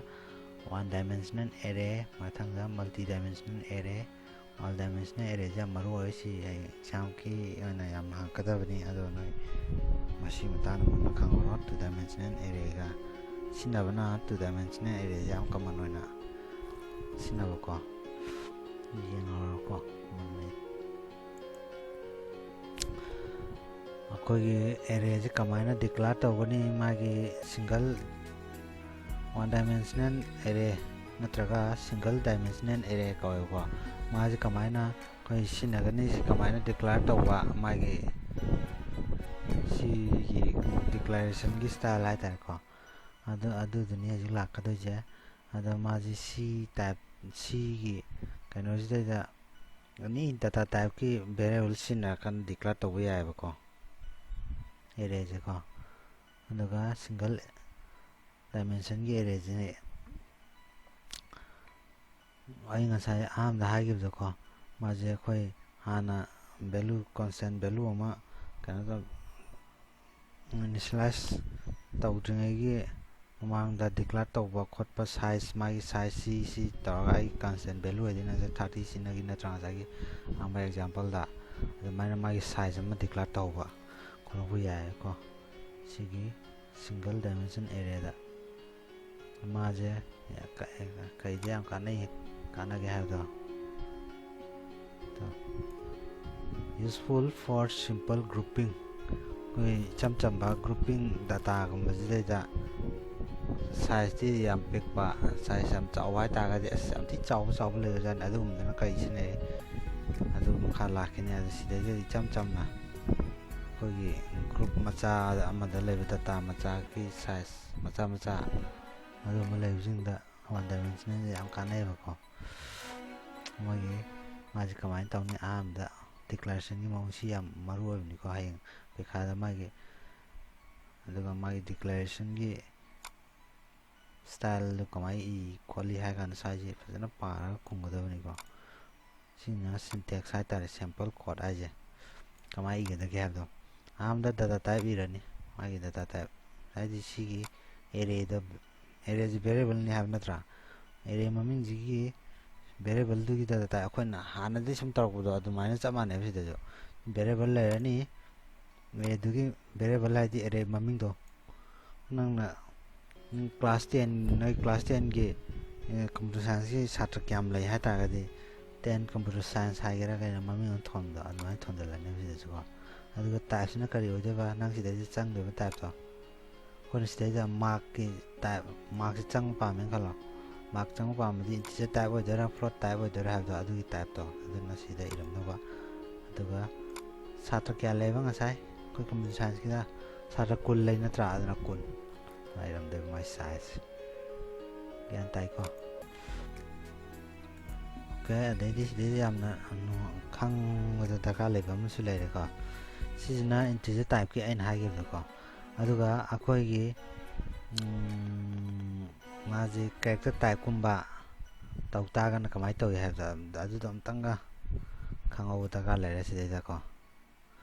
one dimensional array, ꯃꯊꯪꯗ multi dimensional array꯫ One dimensional arrayꯁꯦ ꯌꯥꯝ ꯃꯔꯨ ꯑꯣꯏ, ꯁꯤ ꯑꯩ examꯒꯤ ꯑꯣꯏꯅ ꯌꯥꯝ ꯍꯪꯉꯛꯀꯗꯕꯅꯤ꯫ ꯑꯗꯣ ꯅꯣꯏ ꯃꯁꯤ ꯃꯇꯥꯡꯗ ꯃꯨꯟꯅ ꯈꯪꯍꯧꯔꯣ꯫ Two dimensional arrayꯒ ꯁꯤꯖꯤꯟꯅꯕꯅ two dimensional arrayꯁꯦ ꯌꯥꯝ common ꯑꯣꯏꯅ ꯁꯤꯖꯤꯟꯅꯕꯀꯣ꯫ ꯌꯦꯡꯍꯧꯔꯣꯀꯣ ꯃꯨꯟꯅ꯫ ꯑꯩꯈꯣꯏꯒꯤ arrayꯁꯦ ꯀꯃꯥꯏꯅ declare ꯇꯧꯒꯅꯤ? ꯃꯥꯒꯤ single one dimensional array ꯅꯠꯇ꯭ꯔꯒ single dimensional array ꯀꯧꯋꯦꯕꯀꯣ꯫ ꯃꯥꯁꯦ ꯀꯃꯥꯏꯅ ꯑꯩꯈꯣꯏ ꯁꯤꯖꯤꯟꯅꯒꯅꯤ? ꯁꯤ ꯀꯃꯥꯏꯅ declare ꯇꯧꯕ? ꯃꯥꯒꯤ ꯁꯤꯒꯤ declarationꯒꯤ style ꯍꯥꯏꯇꯥꯔꯦꯀꯣ꯫ ꯑꯗꯨ, ꯑꯗꯨꯗꯨꯅꯤ ꯍꯧꯖꯤꯛ ꯂꯥꯛꯀꯗꯣꯏꯁꯦ꯫ ꯑꯗꯣ ꯃꯥꯁꯤ C type, Cꯒꯤ ꯀꯩꯅꯣꯁꯤꯗꯩꯗ any data typeꯀꯤ variable ꯁꯤꯖꯤꯟꯅꯔꯀꯥꯟꯗ declare ꯇꯧꯕ ꯌꯥꯏꯑꯕꯀꯣ, arrayꯁꯦꯀꯣ꯫ ꯑꯗꯨꯒ single dimensionꯒꯤ arrayꯁꯤꯅ ꯑꯩ ꯉꯁꯥꯏ ꯑꯍꯥꯟꯕꯗ ꯍꯥꯏꯈꯤꯕꯗꯣꯀꯣ, ꯃꯥꯁꯦ ꯑꯩꯈꯣꯏ ꯍꯥꯟꯅ value, constant value ꯑꯃ ꯀꯩꯅꯣ ꯇꯧ, initialize ꯇꯧꯗ꯭ꯔꯤꯉꯩꯒꯤ ꯃꯃꯥꯡꯗ declare ꯇꯧꯕ ꯈꯣꯠꯄ, size, ꯃꯥꯒꯤ size ꯁꯤ, ꯁꯤ ꯇꯧꯔꯒ ꯑꯩ constant value ꯍꯥꯏꯗꯤ ꯅꯪꯁꯦ thirty ꯁꯤꯖꯤꯟꯅꯈꯤ ꯅꯠꯇ꯭ꯔꯥ ꯉꯁꯥꯏꯒꯤ ꯑꯍꯥꯟꯕ exampleꯗ? ꯑꯗꯨꯃꯥꯏꯅ ꯃꯥꯒꯤ size ꯑꯃ declare ꯇꯧꯕ ꯈꯣꯠꯂꯛꯄ ꯌꯥꯏꯀꯣ꯫ ꯁꯤꯒꯤ single dimension arrayꯗ ꯃꯥꯁꯦ ꯀ- ꯀꯩꯗ ꯌꯥꯝ ꯀꯥꯟꯅꯩ, ꯀꯥꯟꯅꯒꯦ ꯍꯥꯏꯕꯗꯣ꯫ Useful for simple grouping, ꯑꯩꯈꯣꯏ ꯏꯆꯝ ꯆꯝꯕ grouping dataꯒꯨꯝꯕꯁꯤꯗꯩꯗ sizeꯇꯤ ꯌꯥꯝ ꯄꯤꯛꯄ, size ꯌꯥꯝ ꯆꯥꯎꯕ ꯍꯥꯏꯇꯥꯔꯒꯗꯤ, ꯑꯁ, ꯌꯥꯝ ꯊꯤ ꯆꯥꯎꯕ ꯆꯥꯎꯕ ꯂꯩꯕꯖꯥꯠꯅꯤ꯫ ꯑꯗꯨꯒꯨꯝꯕꯗꯅ ꯀꯔꯤ ꯁꯤꯖꯤꯟꯅꯩ? ꯑꯗꯨ ꯃꯈꯥ ꯂꯥꯛꯈꯤꯅꯤ꯫ ꯑꯗꯨ ꯁꯤꯗꯩꯗ ꯏꯆꯝ ꯆꯝꯅ ꯑꯩꯈꯣꯏꯒꯤ group ꯃꯆꯥ ꯑꯃꯗ ꯂꯩꯕ data ꯃꯆꯥꯒꯤ size ꯃꯆꯥ ꯃꯆꯥ ꯑꯗꯨꯒꯨꯝꯕ ꯂꯩꯕꯁꯤꯡꯗ one dimensionalꯁꯦ ꯌꯥꯝ ꯀꯥꯟꯅꯩꯌꯦꯕꯀꯣ꯫ ꯃꯣꯏꯒꯤ ꯃꯥꯁꯦ ꯀꯃꯥꯏꯅ ꯇꯧꯅꯤ? ꯑꯍꯥꯟꯕꯗ declarationꯒꯤ ꯃꯑꯣꯡ, ꯁꯤ ꯌꯥꯝ ꯃꯔꯨ ꯑꯣꯏꯕꯅꯤꯀꯣ꯫ ꯍꯌꯦꯡ ꯄꯩꯈꯥꯗ ꯃꯥꯒꯤ, ꯑꯗꯨꯒ ꯃꯥꯒꯤ declarationꯒꯤ styleꯗꯨ ꯀꯃꯥꯏꯅ ꯏ ꯈꯣꯠꯂꯤ ꯍꯥꯏ ꯀꯥꯟꯗ ꯁ꯭ꯋꯥꯏꯁꯦ ꯐꯖꯅ ꯄꯥꯔꯒ ꯈꯨꯝꯒꯗꯕꯅꯤꯀꯣ꯫ ꯁꯤꯅ syntax ꯍꯥꯏꯇꯥꯔꯦ, sample code ꯍꯥꯏꯁꯦ꯫ ꯀꯃꯥꯏꯅ ꯏꯒꯗꯒꯦ ꯍꯥꯏꯕꯗꯣ, ꯑꯍꯥꯟꯕꯗ data type ꯏꯔꯅꯤ꯫ ꯃꯥꯒꯤ data type ꯍꯥꯏꯗꯤ ꯁꯤꯒꯤ arrayꯗ, arrayꯁꯤ variableꯅꯤ ꯍꯥꯏꯕ ꯅꯠꯇ꯭ꯔꯥ? Array ꯃꯃꯤꯡꯁꯤꯒꯤ variableꯗꯨꯒꯤ data type, ꯑꯩꯈꯣꯏꯅ ꯍꯥꯟꯅꯗꯤ ꯁꯨꯝ ꯇꯧꯔꯛꯄꯗꯣ ꯑꯗꯨꯃꯥꯏꯅ ꯆꯞ ꯃꯥꯟꯅꯩꯕ꯫ ꯁꯤꯗꯁꯨ variable ꯂꯩꯔꯅꯤ, arrayꯗꯨꯒꯤ variable ꯍꯥꯏꯗꯤ array ꯃꯃꯤꯡꯗꯣ꯫ ꯅꯪꯅ class ten, ꯅꯣꯏ class tenꯒꯤ computer scienceꯀꯤ ꯁꯥꯇ꯭ꯔ ꯀꯌꯥꯝ ꯂꯩ ꯍꯥꯏ ꯇꯥꯔꯒꯗꯤ, ten computer science ꯍꯥꯏꯒꯦꯔꯥ ꯀꯩꯅꯣ, ꯃꯃꯤꯡ ꯑꯃ ꯊꯣꯟꯕꯗꯣ ꯑꯗꯨꯃꯥꯏꯅ ꯊꯣꯟꯖꯜꯂꯅꯤ ꯁꯤꯗꯁꯨꯀꯣ꯫ ꯑꯗꯨꯒ typeꯁꯤꯅ ꯀꯔꯤ ꯑꯣꯏꯗꯣꯏꯕ? ꯅꯪ ꯁꯤꯗꯩꯁꯤꯗ ꯆꯪꯗꯣꯏꯕ typeꯇꯣ, ꯑꯩꯈꯣꯏꯅ ꯁꯤꯗꯩꯗ markꯀꯤ type, markꯁꯤ ꯆꯪꯕ ꯄꯥꯝꯃꯦꯅ ꯈꯜꯂꯣ꯫ Mark ꯆꯪꯕ ꯄꯥꯝꯕꯗꯤ integer type ꯑꯣꯏꯗꯣꯏꯔꯥ, float type ꯑꯣꯏꯗꯣꯏꯔꯥ ꯍꯥꯏꯕꯗꯣ, ꯑꯗꯨꯒꯤ typeꯇꯣ ꯑꯗꯨꯅ ꯁꯤꯗ ꯏꯔꯝꯗꯧꯕ꯫ ꯑꯗꯨꯒ ꯁꯥꯇ꯭ꯔ ꯀꯌꯥ ꯂꯩꯕ? ꯉꯁꯥꯏ ꯑꯩꯈꯣꯏ computer scienceꯀꯤꯗ ꯁꯥꯇ꯭ꯔ ꯀꯨꯟ ꯂꯩ ꯅꯠꯇ꯭ꯔꯥ? ꯑꯗꯨꯅ ꯀꯨꯟ ꯏꯔꯝꯗꯣꯏꯕ, ꯃꯥꯏ size꯫ ꯒ꯭ꯌꯥꯟ ꯇꯥꯏꯀꯣ? Okay, ꯑꯗꯩꯗꯤ ꯁꯤꯗꯩꯗ ꯌꯥꯝꯅ ꯅꯨ-, ꯈꯪꯕꯗ ꯗꯔꯀꯥꯔ ꯂꯩꯕ ꯑꯃꯁꯨ ꯂꯩꯔꯦꯀꯣ꯫ ꯁꯤꯁꯤꯅ integer typeꯀꯤ ꯑꯩꯅ ꯍꯥꯏꯈꯤꯕꯗꯣꯀꯣ꯫ ꯑꯗꯨꯒ ꯑꯩꯈꯣꯏꯒꯤ, ꯎꯝ, ꯃꯥꯁꯦ character typeꯀꯨꯝꯕ ꯇꯧ ꯇꯥꯔꯒꯅ ꯀꯃꯥꯏꯅ ꯇꯧꯏ ꯍꯥꯏꯕꯗꯣ, ꯑꯗꯨꯗꯣ ꯑꯝꯇꯪꯒ ꯈꯪꯍꯧꯕ ꯗꯔꯀꯥꯔ ꯂꯩꯔꯦ ꯁꯤꯗꯩꯗꯀꯣ꯫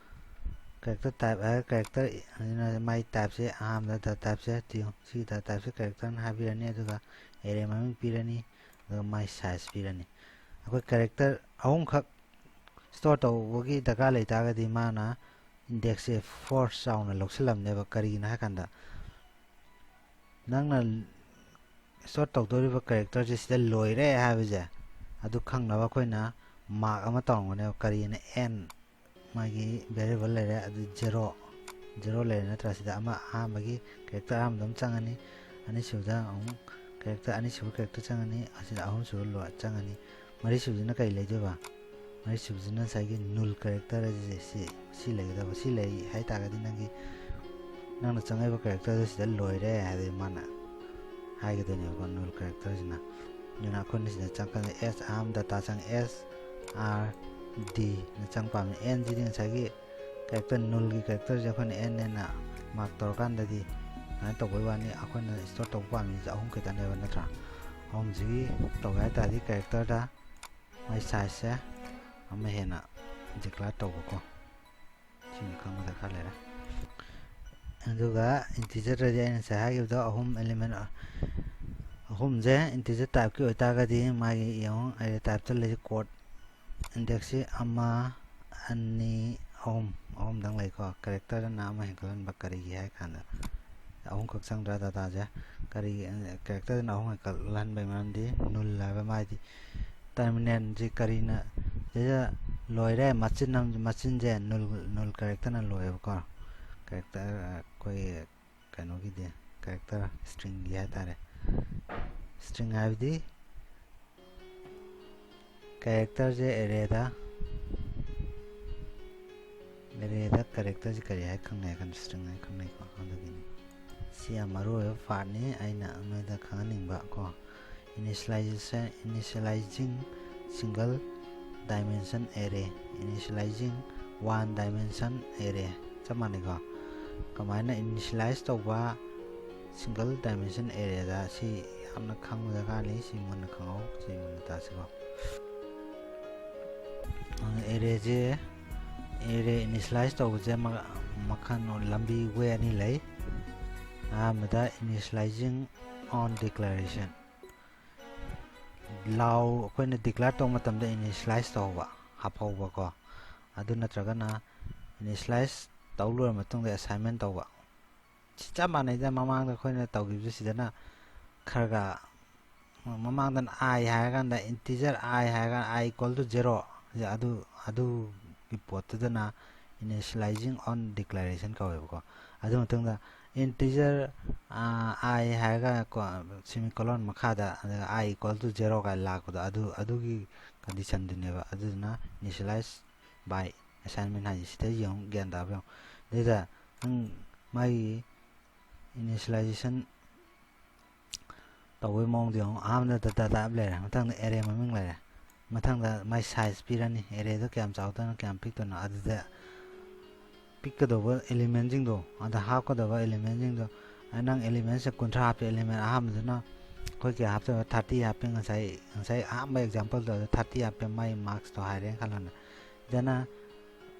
Character type ꯍꯥꯏꯔꯒ character, ꯑꯗꯨꯅ ꯃꯥꯏ typeꯁꯦ ꯑꯍꯥꯟꯕꯗ data typeꯁꯦ ꯇꯤꯌꯨ-, ꯁꯤꯒꯤ data typeꯁꯦ characterꯅ ꯍꯥꯏꯕꯤꯔꯅꯤ, ꯑꯗꯨꯒ array ꯃꯃꯤꯡ ꯄꯤꯔꯅꯤ, ꯑꯗꯨꯒ ꯃꯥꯏ size ꯄꯤꯔꯅꯤ꯫ ꯑꯩꯈꯣꯏ character ꯑꯍꯨꯝꯈꯛ ꯁ꯭ꯇꯣꯔ ꯇꯧꯕꯒꯤ ꯗꯔꯀꯥꯔ ꯂꯩꯇꯥꯔꯒꯗꯤ ꯃꯥꯅ ꯏꯟꯗꯦꯛꯁꯁꯦ ꯐꯣꯔꯁ ꯆꯥꯎꯅ ꯂꯧꯁꯤꯜꯂꯝꯅꯦꯕ꯫ ꯀꯔꯤꯒꯤꯅꯣ ꯍꯥꯏ ꯀꯥꯟꯗ, ꯅꯪꯅ ꯁ꯭ꯇꯣꯔ ꯇꯧꯗꯧꯔꯤꯕ ꯀꯦꯔꯦꯛꯇꯔꯁꯦ ꯁꯤꯗ ꯂꯣꯏꯔꯦ ꯍꯥꯏꯕꯁꯦ ꯑꯗꯨ ꯈꯪꯅꯕ ꯑꯩꯈꯣꯏꯅ ꯃꯥꯔꯛ ꯑꯃ ꯇꯧꯔꯝꯒꯅꯦꯕ꯫ ꯀꯔꯤꯅ ꯑꯦꯟ, ꯃꯥꯒꯤ ꯚꯦꯔꯤꯌꯦꯕꯜ ꯂꯩꯔꯦ, ꯑꯗꯨ ꯖꯦꯔꯣ, ꯖꯦꯔꯣ ꯂꯩꯔꯦ ꯅꯠꯇ꯭ꯔꯥ? ꯁꯤꯗ ꯑꯃ, ꯑꯍꯥꯟꯕꯒꯤ ꯀꯦꯔꯦꯛꯇꯔ ꯑꯍꯥꯟꯕꯗ ꯑꯃ ꯆꯪꯉꯅꯤ, ꯑꯅꯤꯁꯨꯕꯗ ꯑꯃꯨꯛ ꯀꯦꯔꯦꯛꯇꯔ, ꯑꯅꯤꯁꯨꯕ ꯀꯦꯔꯦꯛꯇꯔ ꯆꯪꯉꯅꯤ, ꯑꯁꯤꯗ ꯑꯍꯨꯝꯁꯨꯕ ꯂꯣꯏ ꯆꯪꯉꯅꯤ, ꯃꯔꯤꯁꯨꯕꯁꯤꯅ ꯀꯔꯤ ꯂꯩꯗꯣꯏꯕ? ꯃꯔꯤꯁꯨꯕꯁꯤꯅ ꯉꯁꯥꯏꯒꯤ ꯅꯨꯜ ꯀꯦꯔꯦꯛꯇꯔ ꯑꯁꯤꯁꯦ, ꯁꯤ, ꯁꯤ ꯂꯩꯒꯗꯕ꯫ ꯁꯤ ꯂꯩ ꯍꯥꯏ ꯇꯥꯔꯒꯗꯤ ꯅꯪꯒꯤ, ꯅꯪꯅ ꯆꯪꯉꯛꯏꯕ ꯀꯦꯔꯦꯛꯇꯔꯗꯣ ꯁꯤꯗ ꯂꯣꯏꯔꯦ ꯍꯥꯏꯗꯤ ꯃꯥꯅ ꯍꯥꯏꯒꯗꯣꯏꯅꯦꯕꯀꯣ, ꯅꯨꯜ ꯀꯦꯔꯦꯛꯇꯔꯁꯤꯅ꯫ ꯑꯗꯨꯅ ꯑꯩꯈꯣꯏꯅ ꯁꯤꯗ ꯆꯪꯉꯛꯀꯥꯟꯗ ꯑꯦꯁ ꯑꯍꯥꯟꯕ ꯗꯇꯥ ꯆꯪꯉꯦ, ꯑꯦꯁ ꯑꯥꯔ ꯗꯤꯅ ꯆꯪ ꯄꯥꯝꯃꯤ꯫ ꯑꯦꯟꯁꯤꯗꯤ ꯉꯁꯥꯏꯒꯤ ꯀꯦꯔꯦꯛꯇꯔ ꯅꯨꯜꯒꯤ ꯀꯦꯔꯦꯛꯇꯔꯁꯦ ꯑꯩꯈꯣꯏꯅ ꯑꯦꯟ ꯑꯦꯟꯅ ꯃꯥꯔꯛ ꯇꯧꯔꯀꯥꯟꯗꯗꯤ ꯁꯨꯃꯥꯏꯅ ꯇꯧꯕꯩ ꯋꯥꯅꯤ꯫ ꯑꯩꯈꯣꯏꯅ ꯁ꯭ꯇꯣꯔ ꯇꯧꯕ ꯄꯥꯝꯃꯤꯁꯦ ꯑꯍꯨꯝ ꯈꯛꯇꯅꯦꯕ, ꯅꯠꯇ꯭ꯔꯥ? ꯑꯍꯨꯝꯁꯤꯒꯤ ꯇꯧꯒꯦ ꯍꯥꯏ ꯇꯥꯔꯗꯤ ꯀꯦꯔꯦꯛꯇꯔꯗ ꯃꯥꯏ ꯁꯥꯏꯖꯁꯦ ꯑꯃ ꯍꯦꯟꯅ ꯗꯤꯀ꯭ꯂꯦꯌꯔ ꯇꯧꯕꯀꯣ, ꯁꯤꯅ ꯈꯪꯕ ꯗꯔꯀꯥꯔ ꯂꯩꯔꯦ꯫ ꯑꯗꯨꯒ ꯏꯟꯇꯤꯖꯔꯗꯗꯤ ꯑꯩꯅ ꯉꯁꯥꯏ ꯍꯥꯏꯈꯤꯕꯗꯣ ꯑꯍꯨꯝ, ꯑꯦꯂꯤꯃꯦꯟ ꯑꯍꯨꯝꯁꯦ ꯏꯟꯇꯤꯖꯔ ꯇꯥꯏꯞꯀꯤ ꯑꯣꯏꯇꯥꯔꯒꯗꯤ ꯃꯥꯒꯤ ꯌꯦꯡꯉꯣ, ꯑꯦꯔꯦ ꯇꯥꯏꯞꯇ ꯂꯩꯔꯤ ꯀꯣꯗ ꯏꯟꯗꯦꯛꯁꯁꯤ ꯑꯃ, ꯑꯅꯤ, ꯑꯍꯨꯝ, ꯑꯍꯨꯝꯗꯪ ꯂꯩꯀꯣ꯫ ꯀꯦꯔꯦꯛꯇꯔꯗꯅ ꯑꯃ ꯍꯦꯟꯒꯠꯍꯟꯕ ꯀꯔꯤꯒꯤ ꯍꯥꯏ ꯀꯥꯟꯗ ꯑꯍꯨꯝꯈꯛ ꯆꯪꯗ꯭ꯔꯥ ꯗꯇꯥꯁꯦ? ꯀꯔꯤ, ꯀꯦꯔꯦꯛꯇꯔꯗꯅ ꯑꯍꯨꯝ ꯍꯦꯟꯒꯠꯍꯟꯕꯒꯤ ꯃꯔꯝꯗꯤ ꯅꯨꯜ ꯍꯥꯏꯕ ꯃꯥꯗꯤ ꯇꯔꯃꯤꯅꯦꯜꯁꯤ ꯀꯔꯤꯅ ꯁꯤꯗ ꯂꯣꯏꯔꯦ, ꯃꯆꯤꯟ ꯑꯃ, ꯃꯆꯤꯟꯁꯦ ꯅꯨꯜ, ꯅꯨꯜ ꯀꯦꯔꯦꯛꯇꯔꯅ ꯂꯣꯏꯌꯦꯕꯀꯣ꯫ ꯀꯦꯔꯦꯛꯇꯔ ꯑꯩꯈꯣꯏ ꯀꯩꯅꯣꯒꯤꯗꯤ, ꯀꯦꯔꯦꯛꯇꯔ ꯁ꯭ꯇ꯭ꯔꯤꯡꯒꯤ ꯍꯥꯏꯇꯥꯔꯦ꯫ ꯁ꯭ꯇ꯭ꯔꯤꯡ ꯍꯥꯏꯕꯗꯤ ꯀꯦꯔꯦꯛꯇꯔꯁꯦ ꯑꯦꯔꯦꯗ, ꯑꯦꯔꯦꯗ ꯀꯦꯔꯦꯛꯇꯔꯁꯦ ꯀꯔꯤ ꯍꯥꯏ ꯈꯪꯅꯩ ꯍꯥꯏ ꯀꯥꯟꯗ ꯁ꯭ꯇ꯭ꯔꯤꯡ ꯍꯥꯏ ꯈꯪꯅꯩꯀꯣ, ꯑꯗꯨꯒꯤꯅꯤ꯫ ꯁꯤ ꯌꯥꯝ ꯃꯔꯨ ꯑꯣꯏꯕ ꯄꯥꯔꯠꯅꯤ ꯑꯩꯅ ꯅꯣꯏꯗ ꯈꯪꯍꯟꯅꯤꯡꯕ ꯀꯣ꯫ Initialization, initializing single dimension array, initializing one dimension array ꯆꯞ ꯃꯥꯟꯅꯩꯀꯣ꯫ ꯀꯃꯥꯏꯅ ꯏꯅꯤꯁꯤꯌꯦꯂꯥꯏꯁ ꯇꯧꯕ ꯁꯤꯡꯒꯜ ꯗꯥꯏꯃꯦꯟꯁꯟ ꯑꯦꯔꯦꯗ, ꯁꯤ ꯌꯥꯝꯅ ꯈꯪꯕ ꯗꯔꯀꯥꯔ ꯂꯩ꯫ ꯁꯤ ꯃꯨꯟꯅ ꯈꯪꯍꯧ, ꯁꯤ ꯃꯨꯟꯅ ꯇꯥꯁꯤꯀꯣ꯫ ꯑꯦꯔꯦꯁꯦ, ꯑꯦꯔꯦ ꯏꯅꯤꯁꯤꯌꯦꯂꯥꯏꯁ ꯇꯧꯕꯁꯦ ꯃ-, ꯃꯈꯜ, ꯂꯝꯕꯤ, ꯋꯦ ꯑꯅꯤ ꯂꯩ꯫ ꯑꯍꯥꯟꯕꯗ initializing on declaration꯫ ꯂꯥꯎ ꯑꯩꯈꯣꯏꯅ ꯗꯤꯀ꯭ꯂꯦꯌꯔ ꯇꯧꯕ ꯃꯇꯝꯗ ꯏꯅꯤꯁꯤꯌꯦꯂꯥꯏꯁ ꯇꯧꯕ ꯍꯥꯞꯍꯧꯕꯀꯣ꯫ ꯑꯗꯨ ꯅꯠꯇ꯭ꯔꯒꯅ initialize ꯇꯧ ꯂꯣꯏꯔ ꯃꯇꯨꯡꯗ assignment ꯇꯧꯕ꯫ ꯁꯤ ꯆꯞ ꯃꯥꯟꯅꯩꯗ, ꯃꯃꯥꯡꯗ ꯑꯩꯈꯣꯏꯅ ꯇꯧꯈꯤꯕꯗꯨ꯫ ꯁꯤꯗꯅ ꯈꯔꯒ, ꯃꯃꯥꯡꯗꯅ i ꯍꯥꯏꯔꯀꯥꯟꯗ, integer i ꯍꯥꯏꯔꯀꯥꯟꯗ i equal to zero, ꯑꯗꯨ, ꯑꯗꯨꯒꯤ ꯄꯣꯠꯇꯨꯗꯅ initializing on declaration ꯀꯧꯋꯦꯕꯀꯣ꯫ ꯑꯗꯨ ꯃꯇꯨꯡꯗ integer, ꯑꯥ, i ꯍꯥꯏꯔꯒ ꯀꯣ, semicolon ꯃꯈꯥꯗ, ꯑꯗꯨꯒ i equal to zero ꯀꯥꯏꯅ ꯂꯥꯛꯄꯗꯣ, ꯑꯗꯨ, ꯑꯗꯨꯒꯤ conditionꯗꯨꯅꯦꯕ꯫ ꯑꯗꯨꯗꯨꯅ initialize by assignment ꯍꯥꯏꯁꯦ꯫ ꯁꯤꯗ ꯌꯦꯡꯉꯨ, ꯒ꯭ꯌꯥꯟ ꯇꯥꯕ ꯌꯦꯡꯉꯨ꯫ ꯑꯗꯨꯗ ꯅꯪ ꯃꯥꯒꯤ initialization ꯇꯧꯕꯒꯤ ꯃꯑꯣꯡꯗꯣ ꯌꯦꯡꯉꯨ꯫ ꯑꯍꯥꯟꯕꯗ data type ꯂꯩꯔꯦ, ꯃꯊꯪꯗ array ꯃꯃꯤꯡ ꯂꯩꯔꯦ, ꯃꯊꯪꯗ ꯃꯥꯏ size ꯄꯤꯔꯅꯤ, arrayꯗꯣ ꯀꯌꯥꯝ ꯆꯥꯎꯗꯣꯏꯅꯣ, ꯀꯌꯥꯝ ꯄꯤꯛꯇꯣꯏꯅꯣ꯫ ꯑꯗꯨꯗ ꯄꯤꯛꯀꯗꯧꯕ elementꯁꯤꯡꯗꯣ, ꯑꯗ ꯍꯥꯞꯀꯗꯕ elementꯁꯤꯡꯗꯣ, ꯑ, ꯅꯪ elementꯁꯦ ꯀꯨꯟꯊ꯭ꯔꯥ ꯍꯥꯞꯄꯦ, element ꯑꯍꯥꯟꯕꯗꯨꯅ ꯑꯩꯈꯣꯏ ꯀꯌꯥ ꯍꯥꯞꯇꯣꯏꯕ? Thirty ꯍꯥꯞꯄꯦ꯫ ꯉꯁꯥꯏ, ꯉꯁꯥꯏ ꯑꯍꯥꯟꯕ exampleꯗꯣ ꯑꯗꯨ thirty ꯍꯥꯞꯄꯦ, ꯃꯥꯏ marksꯇꯣ ꯍꯥꯏꯔꯦꯅ ꯈꯜꯂꯣꯅꯦ꯫ ꯁꯤꯗꯅ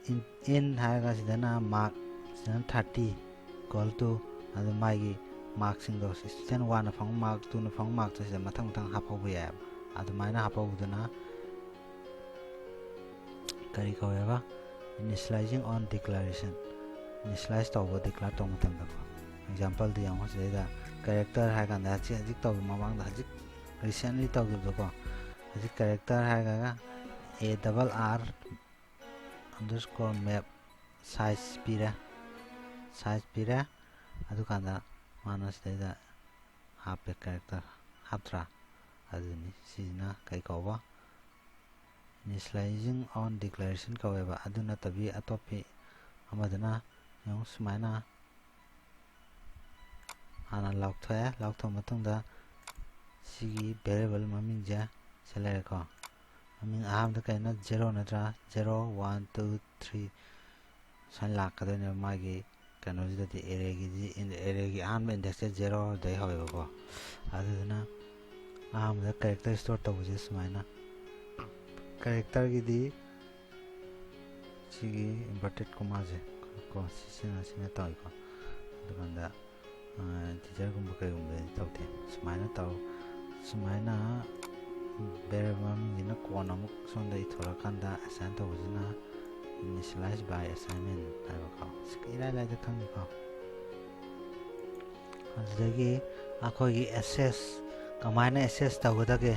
in, in ꯍꯥꯏꯔꯒ ꯁꯤꯗꯅ mark, ꯁꯤꯗꯅ thirty equal to, ꯑꯗꯨ ꯃꯥꯒꯤ markꯁꯤꯡꯗꯣ, student oneꯅ ꯐꯪꯕ mark, twoꯅ ꯐꯪꯕ markꯇꯣ ꯁꯤꯗ ꯃꯊꯪ ꯃꯊꯪ ꯍꯥꯞꯍꯧꯕ ꯌꯥꯏꯑꯕ꯫ ꯑꯗꯨꯃꯥꯏꯅ ꯍꯥꯞꯍꯧꯕꯗꯨꯅ ꯀꯔꯤ ꯀꯧꯋꯦꯕ? Initializing on declaration꯫ Initialize ꯇꯧꯕ, declare ꯇꯧꯕ ꯃꯇꯝꯗꯀꯣ꯫ Exampleꯗ ꯌꯦꯡꯉꯣ, ꯁꯤꯗꯩꯗ character ꯍꯥꯏꯔ ꯀꯥꯟꯗ ꯍꯧꯖꯤꯛ, ꯍꯧꯖꯤꯛ ꯇꯧꯈꯤꯕ, ꯃꯃꯥꯡꯗ ꯍꯧꯖꯤꯛ recently ꯇꯧꯈꯤꯕꯗꯣꯀꯣ꯫ ꯍꯧꯖꯤꯛ character ꯍꯥꯏꯔꯒ a double r underscore map size ꯄꯤꯔꯦ, size ꯄꯤꯔꯦ꯫ ꯑꯗꯨꯀꯥꯟꯗ ꯃꯥꯅ ꯁꯤꯗꯩꯗ ꯍꯥꯞꯄꯦ, character ꯍꯥꯞꯇ꯭ꯔꯥ? ꯑꯗꯨꯅꯤ꯫ ꯁꯤꯁꯤꯅ ꯀꯩ ꯀꯧꯕ? Initializing on declaration ꯀꯧꯋꯦꯕ꯫ ꯑꯗꯨ ꯅꯠꯇꯕꯤ ꯑꯇꯣꯞꯄꯤ ꯑꯃꯗꯨꯅ ꯌꯦꯡꯉꯨ, ꯁꯨꯃꯥꯏꯅ ꯍꯥꯟꯅ ꯂꯥꯎꯊꯣꯛꯑꯦ꯫ ꯂꯥꯎꯊꯣꯛꯑ ꯃꯇꯨꯡꯗ ꯁꯤꯒꯤ variable ꯃꯃꯤꯡꯁꯦ ꯁꯤ ꯂꯩꯔꯦꯀꯣ꯫ ꯃꯃꯤꯡ ꯑꯍꯥꯟꯕꯗ ꯀꯩꯅꯣ? Zero ꯅꯠꯇ꯭ꯔꯥ? Zero, one, two, three ꯁꯨꯃꯥꯏꯅ ꯂꯥꯛꯀꯗꯣꯏꯅꯦꯕ꯫ ꯃꯥꯒꯤ ꯀꯩꯅꯣꯁꯤꯗꯗꯤ, arrayꯒꯤꯗꯤ, arrayꯒꯤ ꯑꯍꯥꯟꯕ indexꯁꯦ zeroꯗꯩ ꯍꯧꯋꯦꯕꯀꯣ꯫ ꯑꯗꯨꯗꯨꯅ ꯑꯍꯥꯟꯕꯗ character store ꯇꯧꯕꯁꯦ ꯁꯨꯃꯥꯏꯅ, characterꯒꯤꯗꯤ ꯁꯤꯒꯤ inverted commaꯁꯦ ꯀꯣ, ꯁꯤ ꯁꯤꯅ, ꯁꯤꯅ ꯇꯧꯏꯀꯣ꯫ ꯑꯗꯨꯀꯥꯟꯗ, ꯑ, integerꯒꯨꯝꯕ ꯀꯩꯒꯨꯝꯕꯗꯤ ꯇꯧꯗꯦ꯫ ꯁꯨꯃꯥꯏꯅ ꯇꯧ, ꯁꯨꯃꯥꯏꯅ Variable ꯃꯃꯤꯡꯁꯤꯅ ꯀꯣꯟꯅ ꯑꯃꯨꯛ ꯁꯣꯝꯗ ꯏꯊꯣꯔꯛꯀꯥꯟꯗ assign ꯇꯧꯕꯁꯤꯅ initialize by assignment ꯍꯥꯏꯕꯀꯣ꯫ ꯁꯤ ꯏꯔꯥꯏ ꯂꯥꯏꯗ ꯈꯪꯉꯤꯀꯣ꯫ ꯑꯗꯨꯗꯒꯤ ꯑꯩꯈꯣꯏꯒꯤ access ꯀꯃꯥꯏꯅ access ꯇꯧꯒꯗꯒꯦ,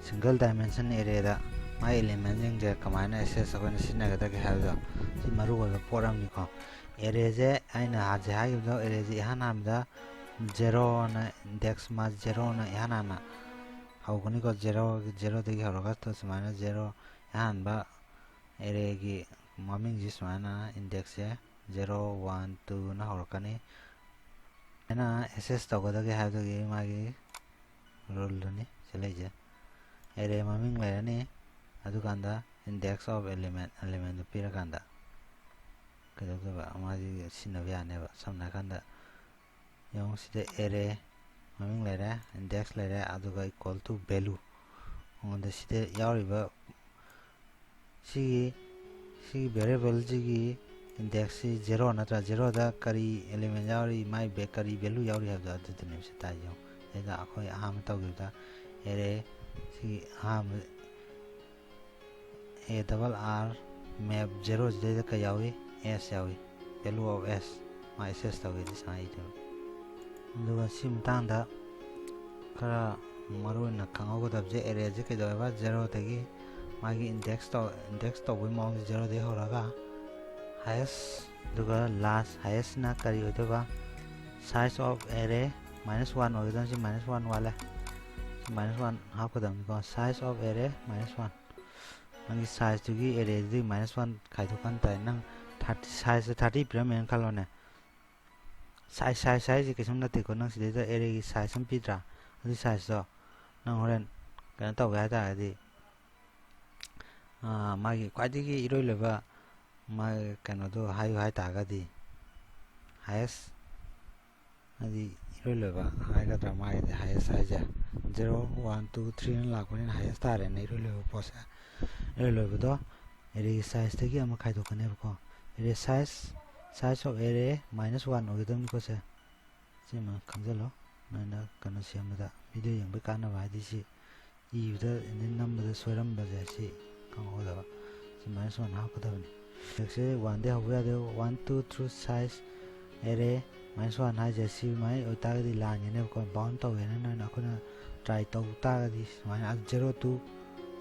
single dimension arrayꯗ ꯃꯥꯒꯤ elementꯁꯤꯡꯁꯦ ꯀꯃꯥꯏꯅ access ꯑꯩꯈꯣꯏꯅ ꯁꯤꯖꯤꯟꯅꯒꯗꯒꯦ ꯍꯥꯏꯕꯗꯣ ꯁꯤ ꯃꯔꯨ ꯑꯣꯏꯕ ꯄꯣꯠ ꯑꯃꯅꯤꯀꯣ꯫ Arrayꯁꯦ ꯑꯩꯅ ꯍꯧꯖꯤꯛ ꯍꯥꯏꯈꯤꯕꯗꯣ, arrayꯁꯦ ꯏꯍꯥꯟ ꯍꯥꯟꯕꯗ zeroꯅ index ꯃꯥ zeroꯅ ꯏꯍꯥꯟ ꯍꯥꯟꯅ ꯍꯧꯒꯅꯤꯀꯣ꯫ Zero, zeroꯗꯒꯤ ꯍꯧꯔꯒ ꯇꯣ ꯁꯨꯃꯥꯏꯅ zero ꯑꯍꯥꯟꯕ arrayꯒꯤ ꯃꯃꯤꯡꯁꯤ ꯁꯨꯃꯥꯏꯅ indexꯁꯦ zero, one, twoꯅ ꯍꯧꯔꯛꯀꯅꯤ꯫ ꯑꯩꯅ access ꯇꯧꯒꯗꯒꯦ ꯍꯥꯏꯕꯗꯨꯒꯤ ꯃꯥꯒꯤ ruleꯗꯨꯅꯤ ꯁꯤ ꯂꯩꯁꯦ꯫ Array ꯃꯃꯤꯡ ꯂꯩꯔꯅꯤ, ꯑꯗꯨꯀꯥꯟꯗ index of element, elementꯗꯨ ꯄꯤꯔꯀꯥꯟꯗ ꯀꯩꯗꯧꯗꯣꯏꯕ, ꯃꯥꯒꯤ ꯁꯤꯖꯤꯟꯅꯕ ꯌꯥꯅꯦꯕ꯫ ꯁꯝꯅ ꯍꯥꯏꯔꯀꯥꯟꯗ ꯌꯦꯡꯉꯨ, ꯁꯤꯗ array ꯃꯃꯤꯡ ꯂꯩꯔꯦ, index ꯂꯩꯔꯦ, ꯑꯗꯨꯒ equal to value꯫ ꯑꯩꯉꯣꯟꯗ ꯁꯤꯗ ꯌꯥꯎꯔꯤꯕ ꯁꯤꯒꯤ, ꯁꯤꯒꯤ variableꯁꯤꯒꯤ indexꯁꯤ zero ꯅꯠꯇ꯭ꯔꯥ? Zeroꯗ ꯀꯔꯤ element ꯌꯥꯎꯔꯤ, ꯃꯥꯏ va-, ꯀꯔꯤ value ꯌꯥꯎꯔꯤ ꯍꯥꯏꯕꯗꯣ ꯑꯗꯨꯗꯨꯅꯦꯕ ꯁꯤ ꯇꯥꯏꯁꯦ꯫ ꯌꯦꯡꯉꯨ, ꯁꯤꯗ ꯑꯩꯈꯣꯏ ꯑꯍꯥꯟꯕ ꯇꯧꯈꯤꯕꯗ array ꯁꯤꯒꯤ ꯑꯍꯥꯟꯕ A double R map zeroꯁꯤꯗꯩꯗ ꯀꯩ ꯌꯥꯎꯏ? S ꯌꯥꯎꯏ꯫ Value of S ꯃꯥ access ꯇꯧꯒꯦꯗꯤ ꯁꯨꯃꯥꯏꯅ ꯏꯗꯣꯏꯕ꯫ ꯑꯗꯨꯒ ꯁꯤ ꯃꯇꯥꯡꯗ ꯈꯔ ꯃꯔꯨ ꯑꯣꯏꯅ ꯈꯪꯍꯧꯒꯗꯕꯁꯦ, arrayꯁꯦ ꯀꯩꯗꯧꯋꯦꯕ? Zeroꯗꯒꯤ ꯃꯥꯒꯤ index ꯇꯧ-, index ꯇꯧꯕꯒꯤ ꯃꯑꯣꯡꯁꯦ zeroꯗꯒꯤ ꯍꯧꯔꯒ highest, ꯑꯗꯨꯒ last, highestꯅ ꯀꯔꯤ ꯑꯣꯏꯗꯣꯏꯕ? Size of array minus one ꯑꯣꯏꯒꯗꯕꯅꯤ꯫ ꯁꯤ minus one ꯋꯥꯠꯂꯦ, ꯁꯤ minus one ꯍꯥꯞꯀꯗꯕꯅꯤꯀꯣ꯫ Size of array minus one꯫ ꯅꯪꯒꯤ sizeꯇꯨꯒꯤ arrayꯗꯨꯒꯤ minus one ꯈꯥꯏꯗꯣꯛꯀꯥꯟ ꯇꯥꯏ꯫ ꯅꯪ thirty, sizeꯇ thirty ꯄꯤꯔꯝꯃꯦꯅ ꯈꯜꯂꯣꯅꯦ꯫ Size, size ꯍꯥꯏꯁꯦ ꯀꯩꯁꯨꯝ ꯅꯠꯇꯦꯀꯣ꯫ ꯅꯪ ꯁꯤꯗꯩꯗ arrayꯒꯤ size ꯑꯃ ꯄꯤꯗ꯭ꯔꯥ? ꯑꯗꯨꯒꯤ sizeꯇꯣ ꯅꯪ ꯍꯣꯔꯦꯟ ꯀꯩꯅꯣ ꯇꯧꯒꯦ ꯍꯥꯏ ꯇꯥꯔꯒꯗꯤ, ꯑꯥ, ꯃꯥꯒꯤ ꯈ꯭ꯋꯥꯏꯗꯒꯤ ꯏꯔꯣꯏ ꯂꯣꯏꯕ ꯃꯥꯒꯤ ꯀꯩꯅꯣꯗꯣ ꯍꯥꯏꯌꯨ ꯍꯥꯏ ꯇꯥꯔꯒꯗꯤ, highest, ꯍꯥꯏꯗꯤ ꯏꯔꯣꯏ ꯂꯣꯏꯕ ꯍꯥꯏꯒꯗ꯭ꯔꯥ, ꯃꯥꯒꯤꯗꯤ highest ꯍꯥꯏꯁꯦ zero, one, two, threeꯅ ꯂꯥꯛꯄꯅꯤꯅ highest ꯇꯥꯔꯦꯅꯦ, ꯏꯔꯣꯏ ꯂꯣꯏꯕ ꯄꯣꯠꯁꯦ꯫ ꯏꯔꯣꯏ ꯂꯣꯏꯕꯗꯣ arrayꯒꯤ sizeꯇꯒꯤ ꯑꯃ ꯈꯥꯏꯗꯣꯛꯀꯅꯦꯕꯀꯣ꯫ Array size, size of array minus one ꯑꯣꯏꯒꯗꯕꯅꯤꯀꯣ ꯁꯦ꯫ ꯁꯤꯃ ꯈꯪꯖꯤꯜꯂꯣ, ꯅꯣꯏꯅ ꯀꯩꯅꯣ ꯁꯦꯝꯕꯗ, video ꯌꯦꯡꯕꯩ ꯀꯥꯟꯅꯕ ꯍꯥꯏꯗꯤ ꯁꯤ ꯏꯕꯗ ꯑꯗꯩ ꯅꯝꯕꯗ ꯁꯣꯏꯔꯝꯕꯁꯦ ꯁꯤ ꯈꯪꯍꯧꯗꯕ꯫ ꯁꯤ minus one ꯍꯥꯞꯀꯗꯕꯅꯤ꯫ ꯍꯧꯖꯤꯛꯁꯦ one ꯗꯒꯤ ꯍꯧꯕ ꯌꯥꯗꯦ꯫ One, two, three, size, array, minus one ꯍꯥꯏꯁꯦ ꯁꯤ ꯁꯨꯃꯥꯏꯅ ꯑꯣꯏꯇꯥꯔꯒꯗꯤ ꯂꯥꯟꯒꯅꯦꯕꯀꯣ꯫ Bound ꯇꯧꯒꯦꯅ ꯅꯣꯏꯅ ꯑꯩꯈꯣꯏꯅ try ꯇꯧ ꯇꯥꯔꯒꯗꯤ ꯁꯨꯃꯥꯏꯅ zero two,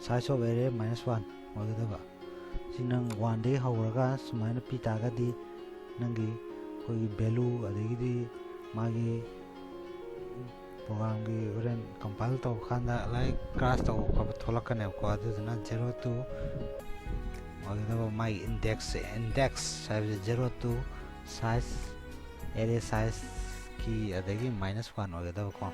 size of array minus one ꯑꯣꯏꯒꯗꯕ꯫ ꯁꯤ ꯅꯪ one ꯗꯒꯤ ꯍꯧꯔꯒ ꯁꯨꯃꯥꯏꯅ ꯄꯤ ꯇꯥꯔꯒꯗꯤ ꯅꯪꯒꯤ ꯑꯩꯈꯣꯏꯒꯤ value ꯑꯗꯒꯤꯗꯤ ꯃꯥꯒꯤ programꯒꯤ ꯍꯣꯔꯦꯟ compile ꯇꯧꯔꯀꯥꯟꯗ ꯂꯥꯏꯔꯤꯛ crash ꯇꯧꯕ ꯈꯣꯠꯄ ꯊꯣꯛꯂꯛꯀꯅꯦꯕꯀꯣ꯫ ꯑꯗꯨꯗꯨꯅ zero two ꯑꯣꯏꯒꯗꯕ ꯃꯥꯒꯤ index, index ꯍꯥꯏꯕꯁꯦ zero two, size, array sizeꯀꯤ ꯑꯗꯒꯤ minus one ꯑꯣꯏꯒꯗꯕꯀꯣ꯫